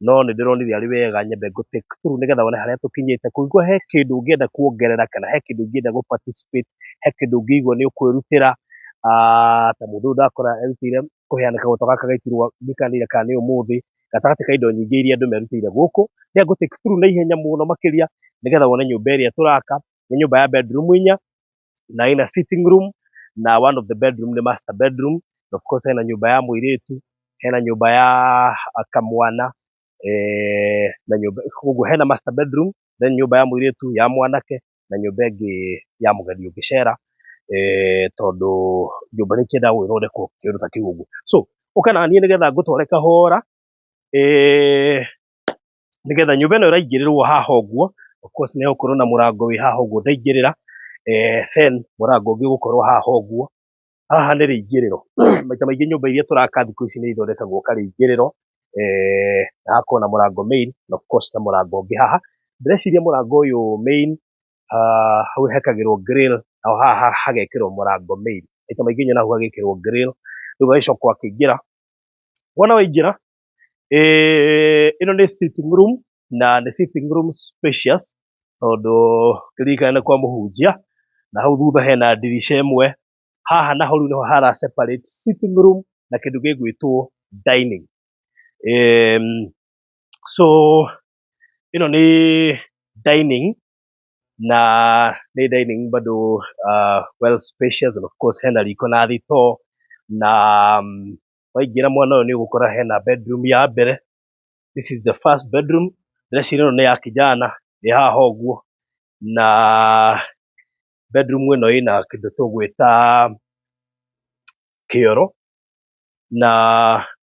no nĩ ndĩronire arĩ wega nyambe ngũ take through nĩgetha wone harĩa tũkinyĩte. Kũngĩkorwo he kĩndũ ũngĩenda kuongerera kana he kĩndũ ũngĩenda gũ participate, he kĩndũ ũngĩigua nĩ ũkwĩrutĩra, ta mũndũ ũyũ ndakora erutĩire kũheana kagoto gaka gaitirwo ndikanĩire kana nĩ ũmũthĩ, gatagatĩ ka indo nyingĩ iria andũ merutĩire gũkũ. Rĩrĩa ngũ take through na ihenya mũno makĩria nĩgetha wone nyũmba ĩrĩa tũraka, nĩ nyũmba ya bedroom inya na ĩna sitting room, na one of the bedroom nĩ master bedroom. Of course hena nyũmba ya mũirĩtu, hena nyũmba ya kamwana, na nyũmba, koguo hena master bedroom, then nyũmba ya mũirĩtu, ya mwanake na nyũmba ĩngĩ ya mũgeni ũngĩcera, tondũ nyũmba nĩ ĩkĩendaga gũgĩthondekwo kĩũndũ ta kĩu ũguo. So ũka naniĩ nĩgetha ngũtware kahora, nĩgetha nyũmba ĩno ĩraingĩrĩrwo haha ũguo. Of course nĩ hegũkorwo na mũrango wĩ haha ũguo ndaingĩrĩra, then mũrango ũngĩ ũgũkorwo haha ũguo. Haha nĩ rĩingĩrĩro. Maita maingĩ nyũmba iria tũraka thikũ ici nĩ ithondekagwo karĩingĩrĩro, na hagakorwo na mũrango main na of course na mũrango ũngĩ haha. Ndĩreciria mũrango ũyũ main hau hekagĩrwo grill, naho haha hagekĩrwo mũrango main. Maita maingĩ nyonaga hau hagĩkĩrwo grill, rĩu ũgagĩcoka ũgakĩingĩra. Wona waingĩra, ĩno nĩ sitting room na nĩ sitting room spacious, tondũ kĩririkane nĩ kwa mũhunjia, na hau thutha hena ndirica ĩmwe. Haha naho rĩu nĩho hara separate sitting room na kĩndũ gĩgwĩtwo dining. So ĩno nĩ dining. Na nĩ dining bado well spacious and of course hena riko na thitoo na waingĩra mwena ũyũ nĩ ũgũkora hena bedroom ya mbere. This is the first bedroom. Ndĩreciria ĩno nĩ ya kijana ĩ haha ũguo na bedroom ĩno ĩna kĩndũ tũgwĩta kĩoro na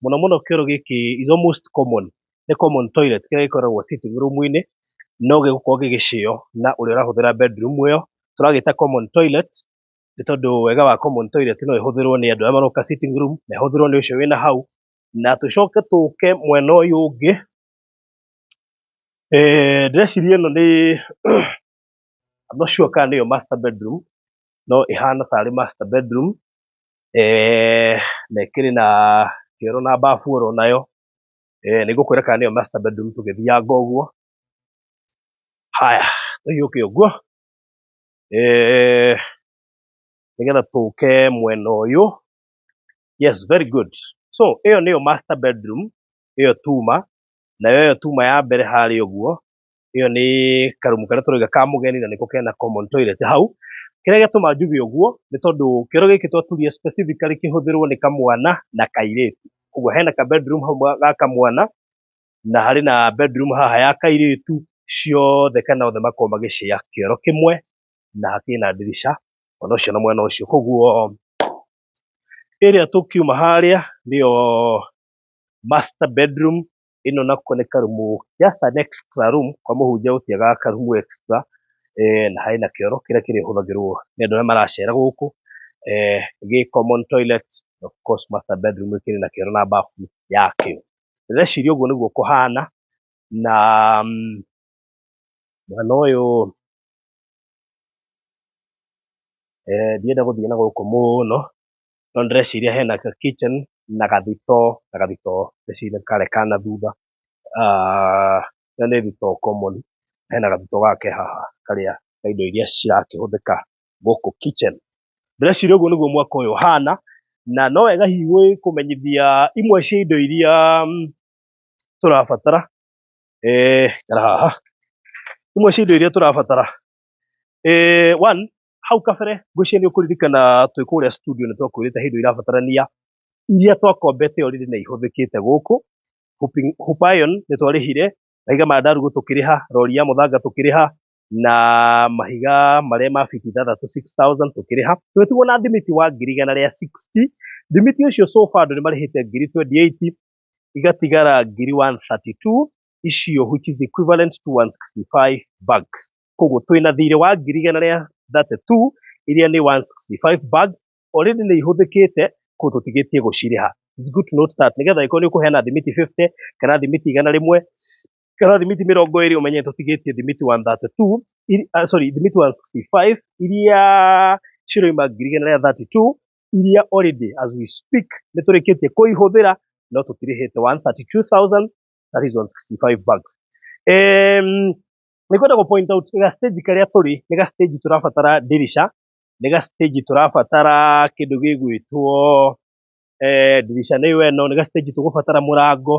mũno mũno kĩoro gĩkĩ is almost common, nĩ common toilet kĩrĩa gĩkoragwo sitting room -inĩ no gĩgũkorwo gĩgĩcĩo na ũrĩa ũrahũthĩra bedroom ĩyo, tũragĩta common toilet nĩ tondũ wega wa common toilet no ĩhũthĩrwo nĩ andũ arĩa maroka sitting room na ĩhũthĩrwo nĩ ũcio wĩna hau, na tũcoke tũke mwena ũyũ ũngĩ, ndĩreciria ĩno nĩ I'm not sure kana nĩyo master bedroom no ĩhana tarĩ master bedroom na ĩkĩrĩ na kĩoro na bafu oro nayo, nĩ ngũkwĩra kana nĩyo master bedroom tũgĩthianga ũguo. Haya, tũhiũke ũguo nĩgetha tũke mwena ũyũ. Yes, very good. So ĩyo nĩyo master bedroom ĩyo tuma, nayo ĩyo tuma ya mbere harĩa ũguo, ĩyo nĩ karumu karĩa tũrauga ka mũgeni na nĩko kena common toilet hau. Kĩrĩa gĩatũma njuge ũguo nĩ tondũ kĩoro gĩkĩ twaturie specifically kĩhũthĩrwo nĩ kamwana na kairĩtu. Ũguo hena ka bedroom hau ga kamwana na harĩ na bedroom haha ya kairĩtu, ciothe kana othe makoragwo magĩcĩa kĩoro kĩmwe na hakĩrĩ na ndirica mwena ũcio na mwena ũcio. Koguo ĩrĩa tũkiuma harĩa nĩyo master bedroom, ĩno nako nĩ karumu just an extra room kwa mũhunjia gũtiagaga karumu extra, na harĩ na kĩoro kĩrĩa kĩrĩhũthagĩrwo nĩ andũ arĩa maracera gũkũ, gĩ common toilet of course master bedroom ĩkĩrĩ na kĩoro na bafu yakĩo. Ndĩreciria ũguo nĩguo kũhana na mwena ũyũ ndienda gũthiĩ na gũkũ mũno no ndĩreciria hena ka kitchen na gathitoo na gathitoo ndĩreciria karĩa ka na thutha, ĩyo nĩ thitoo common, hena gathitoo gaka ke haha karĩa ka indo iria cirakĩhũthĩka gũkũ kitchen. Ndĩreciria ũguo nĩguo mwaka ũyũ ũhana na no wega hihi gũkũmenyithia imwe cia indo iria tũrabatara, ikara haha, imwe cia indo iria tũrabatara, one hau kabere ngwĩciria nĩ ũkũririkana twĩ kũrĩa studio nĩ twakwĩrĩte he indo irabatarania iria twakombete already na ihũthĩkĩte gũkũ, hoop iron nĩ twarĩhire, mahiga ma ndarugu tũkĩrĩha, rori ya mũthanga tũkĩrĩha, na mahiga marĩa ma biti ithathatũ 6000 tũkĩrĩha, tũgĩtigwo na thimiti wa 160,000, thimiti ũcio so far andũ nĩ marĩhĩte 28,000, igatigara 132,000 icio which is equivalent to 165 bags. Koguo twĩna thirĩ wa 132,000 iria nĩ 165 bags, already nĩ ihũthĩkĩte koguo tũtigĩtie gũcirĩha. It's good to note that nĩgetha angĩkorwo nĩ ũkũheana thimiti 50 kana thimiti 100 kana thimiti 20 ũmenye tũtigĩtie thimiti 132, sorry thimiti 165 iria ciroima 132,000 iria already as we speak nĩ tũrĩkĩtie kũihũthĩra no tũtirĩhĩte 132,000, that is 165 bags. Nĩ ngwenda gũ point out ga stage karĩa tũrĩ nĩ ga stage tũrabatara ndirica, nĩ ga stage tũrabatara kĩndũ gĩgwĩtwo ndirica nĩyo ĩno, nĩ ga stage tũgũbatara mũrango,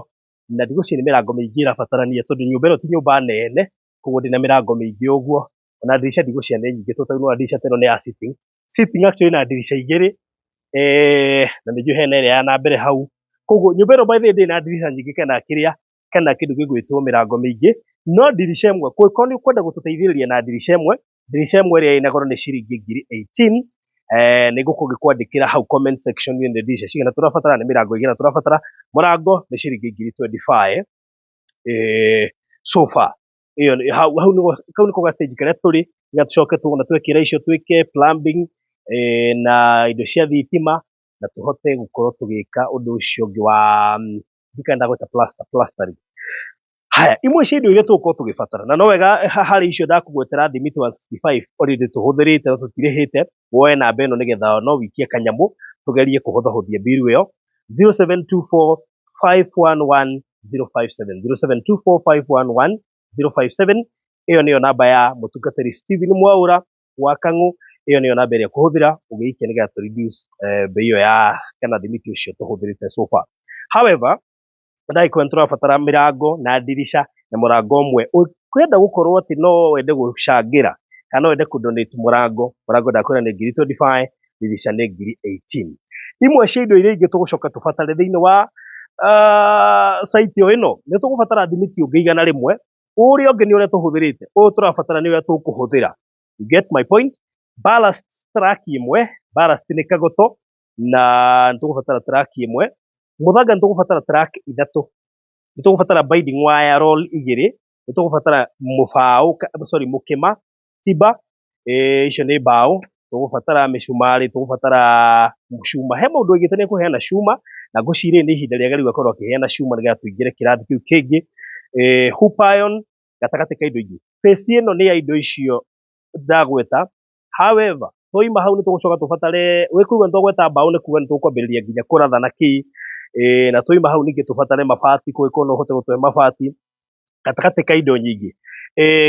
na ndigwĩciria nĩ mĩrango mĩingĩ ĩrabatarania tondũ nyũmba ĩno ti nyũmba nene, koguo ndĩna mĩrango mĩingĩ ũguo, ona ndirica ndigwĩciria nĩ nyingĩ tondũ ta rĩu nĩwona ndirica ta ĩno nĩ ya sitting, sitting actually ĩna ndirica igĩrĩ, na nĩ njũĩ hena ĩrĩa ya na mbere hau, koguo nyũmba ĩno by the way ndĩrĩ na ndirica nyingĩ kana kĩrĩa, kana kĩndũ gĩgwĩtwo mĩrango mĩingĩ, no ndirica ĩmwe, kũngĩkorwo nĩ ũkwenda gũtũteithĩrĩria na ndirica ĩmwe, ndirica ĩmwe ĩrĩa ĩna goro nĩ ciringi 18,000, nĩ ngũkorwo ngĩkwandĩkĩra hau comment section nĩ ndirica cigana tũrabatara, nĩ mĩrango ĩigana tũrabatara, mũrango nĩ ciringi 25,000 so far. Ĩyo hau hau nĩho kau nĩko ga stage karĩa tũrĩ, nĩgetha tũcoke tuona twekĩra icio twĩke plumbing na indo cia thitima na tũhote gũkorwo tũgĩka ũndũ ũcio ũngĩ wa ndiũĩ kana ndagweta plaster, plastering. Haya, imwe cia indo iria tũgũkorwo tũgĩbatara na no wega harĩ icio ndakũgwetera thimiti 165 already tũhũthĩrĩte na tũtirĩhĩte, woe namba ĩno nĩgetha no wikie kanyamũ tũgerie kũhũthahũthia mbiru ĩyo 0724 511 057 0724 511 057 ĩyo nĩyo namba ya mũtungatĩri Stephen Mwaũra wa Kang'ũ, ĩyo nĩyo namba ĩrĩa ũkũhũthĩra ũgĩikia nĩgetha tũ reduce bei ĩyo ya kana thimiti ũcio tũhũthĩrĩte so far. However, ndagĩkorwo nĩ tũrabatara mĩrango na ndirica na mũrango ũmwe, ũngĩenda gũkorwo atĩ no wende gũcangĩra Kana no wende kũ donate mũrango, mũrango ndakwĩra nĩ ngiri 25, ndirica nĩ ngiri 18. Imwe cia indo iria ingĩ tũgũcoka tũbatare thĩinĩ wa site o ĩno, nĩ tũgũbatara thimiti ũngĩ 100, ũrĩa ũngĩ nĩ ũrĩa tũhũthĩrĩte, ũyũ tũrabatara nĩ ũrĩa tũkũhũthĩra. You get my point? Ballast truck ĩmwe, ballast nĩ kagoto, na nĩ tũgũbatara truck ĩmwe. Mũthanga nĩ tũgũbatara truck ithatũ. Nĩ tũgũbatara binding wire roll igĩrĩ, nĩ tũgũbatara mũbaũ, sorry, mũkĩma, timber, icio nĩ mbaũ, tũgũbatara mĩcumarĩ, tũgũbatara cuma. He mũndũ oigĩte nĩ ekũheana cuma, na ngwĩciria nĩ ihinda rĩega rĩu akorwo akĩheana cuma nĩgetha tũingĩre kĩrathi kĩu kĩngĩ. Hoop iron, gatagatĩ ka indo ingĩ. Phase ĩno nĩ ya indo icio ndagweta. However, twaima hau nĩ tũgũcoka tũbatare, wĩkũigua nĩ twagweta mbaũ nĩ kuga nĩ tũkwambĩrĩria nginya kũratha na kĩ, na twaima hau ningĩ tũbatare mabati, kũngĩkorwo no ũhote gũtũhe mabati, gatagatĩ ka indo nyingĩ.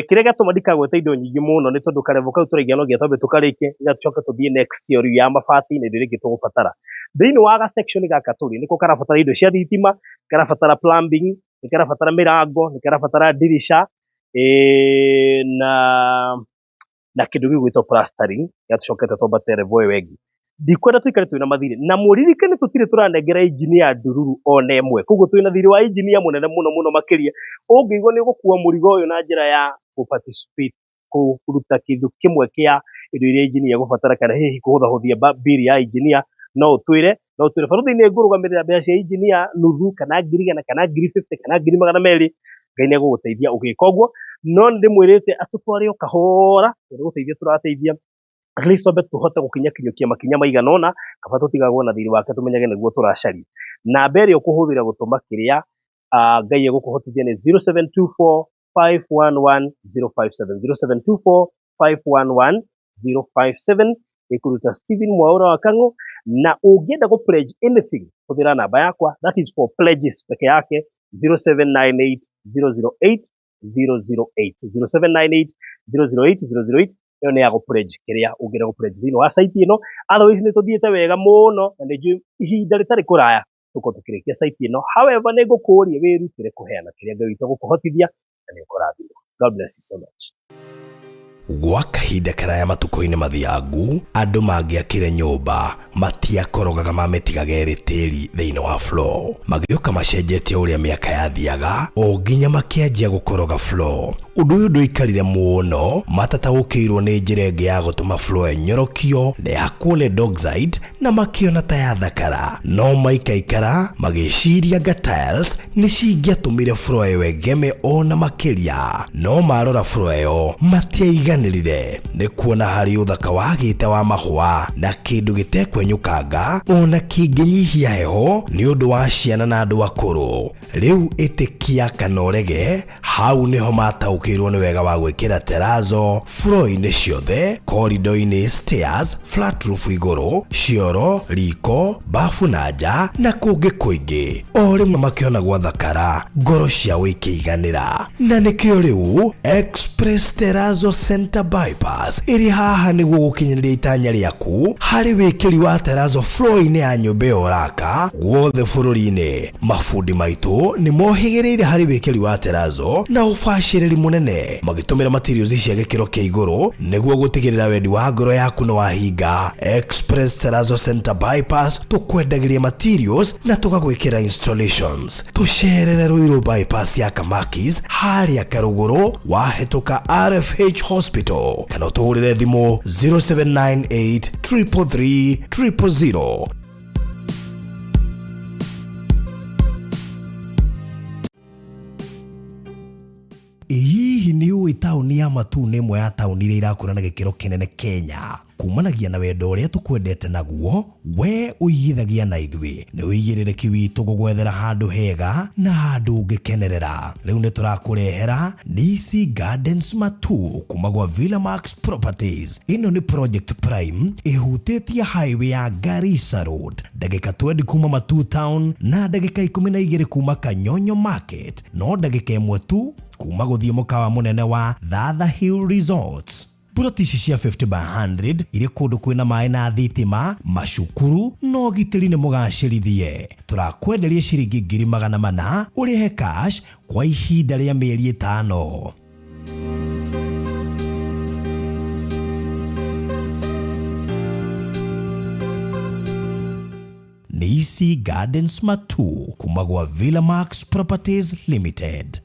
Kĩrĩa gĩatũma ndikagwete indo nyingĩ mũno nĩ tondũ karevo kau tũraigĩa no nginya twambe tũkarĩkie, nĩgetha tũcoke tũthiĩ next ĩyo rĩu ya mabati na indo iria ingĩ tũgũbatara. Thĩinĩ wa ga section gaka tũrĩ, nĩko karabatara indo cia thitima, karabatara plumbing, nĩ karabatara mĩrango, nĩ karabatara ndirica, na kĩndũ gĩgwĩtwo plastering, ya tũcokete twambate level ĩyo ĩngĩ. Ndikwenda tũikare twĩna mathirĩ, na mũririkane tũtirĩ tũranengera engineer ndururu ona ĩmwe, koguo twĩna thirĩ wa engineer mũnene mũno mũno makĩria. Ũngĩigua nĩ ũgũkua mũrigo ũyũ na njĩra ya gũ participate, kũruta kĩndũ kĩmwe kĩa indo iria engineer egũbatara, kana hihi kũhũthahũthia bill ya engineer, no ũtwĩre, no ũtwĩre baruthi nĩ ngũrũgamĩrĩra mbeca cia engineer nuthu, kana ngiri igana, kana ngiri 50, kana ngiri 200. Ngai nĩ egũgũteithia ũgĩka ũguo, no nĩ ndĩmwĩrĩte atũtware o kahora, nĩ gũteithia tũrateithia, at least twambe tũhote gũkinyakinyũkia makinya maigana ũna, kaba tũtigagwo na thirĩ wake tũmenyage nĩguo tũracaria. Namba ĩrĩa ũkũhũthĩra gũtũma kĩrĩa Ngai egũkũhotithia nĩ 0724 511 057, 0724 511 057, ĩkũruta Stephen Mwaũra wa Kang'ũ. Na ũngĩenda gũ pledge anything, hũthĩra namba yakwa, that is for pledges peke yake, 0798 008 008, 0798 008 008. Ĩyo nĩ ya gũ pledge kĩrĩa ũngĩenda gũ pledge thĩinĩ wa site ĩno. Otherwise nĩ tũthiĩte wega mũno, na nĩ njũĩ ihinda rĩtarĩ kũraya tũkorwo tũkĩrĩkia site ĩno. However, nĩ ngũkũria wĩrutĩre kũheana kĩrĩa Ngai witũ egũkũhotithia, na nĩ ũkũrathimwo. God bless you so much. Gwa kahinda karaya matukũ-inĩ mathiangu, andũ mangĩakire nyũmba matiakorogaga mamĩtigaga ĩrĩ tĩri thĩinĩ wa floor. Magĩũka macenjetie ũrĩa mĩaka yathiaga o nginya makĩanjia gũkoroga floor. Ũndũ ũyũ ndũikarire mũno matataũkĩirwo nĩ njĩra ĩngĩ ya gũtũma floor ĩnyorokio na ĩhakwo lead oxide, na makĩona ta yathakara. No maikaikara magĩciria anga tiles nĩ cingĩatũmire floor ĩyo ĩgeme ona makĩria. No marora floor ĩyo matiaiganĩrire nĩ kuona harĩ ũthaka wagĩte wa mahũa na kĩndũ gĩtekwenyũkanga ona kĩngĩnyihia heho nĩ ũndũ wa ciana na andũ akũrũ. Rĩu ĩtĩkia kana ũrege, hau nĩho mataũkĩirwo nĩ wega wa gwĩkĩra terrazzo floor-inĩ ciothe, corridor-inĩ, stairs, flat roof igũrũ, cioro, riko, bafu na nja na kũngĩ kũingĩ. O rĩmwe makĩona gwathakara, ngoro ciao ikĩiganĩra. Na nĩkĩo rĩu Express Terrazzo Center Bypass ĩrĩ haha nĩguo gũkinyanĩria itanya rĩaku harĩ wĩkĩri wa terrazzo floor-inĩ ya nyũmba ĩyo ũraka guothe bũrũri-inĩ. Mabundi maitũ nĩ mohĩgĩrĩire harĩ wĩkĩri wa terrazzo na ũbacĩrĩri mũnene, magĩtũmĩra materials cia gĩkĩro kĩa igũrũ nĩguo gũtigĩrĩra wendi wa ngoro yaku nĩ wahinga. Express Terrazzo Center Bypass tũkwendagĩria materials na tũgagwĩkĩra installations. Tũcerere Ruiru Bypass ya Kamakis harĩa Karũgũrũ wahĩtũka RFH Hospital, kana ũtũhũrĩre thimũ 0798 333 000. Hihi nĩ ũĩ taũni ya Matuu nĩ ĩmwe ya taũni iria irakũra na gĩkĩro kĩnene Kenya? Kumanagia na wendo ũrĩa tũkwendete naguo, we ũigithagia na ithuĩ. Nĩ ũigĩrĩrĩki witũ gũgwethera handũ hega na handũ ũngĩkenerera. Rĩu nĩ tũrakũrehera Nisi Gardens Matuu kuma gwa Villa Max Properties. Ĩno nĩ project prime ĩhutĩtie highway ya Garissa Road, ndagĩka 20 kuma Matuu Town na ndagĩka 12 kuma Kanyonyo Market, no ndagĩka ĩmwe tu kuma gũthiĩ mũkawa mũnene wa Thatha Hill Resorts. Mburoti ici cia 50 by 100 irĩ kũndũ kwĩna maĩ na thitima, macukuru na ũgitĩri nĩ mũgacĩrithie. Tũrakwenderia ciringi 400,000 ũrĩhe cash kwa ihinda rĩa mĩeri ĩtano. Daisy Gardens Matu kuma gwa Villa Max Properties Limited.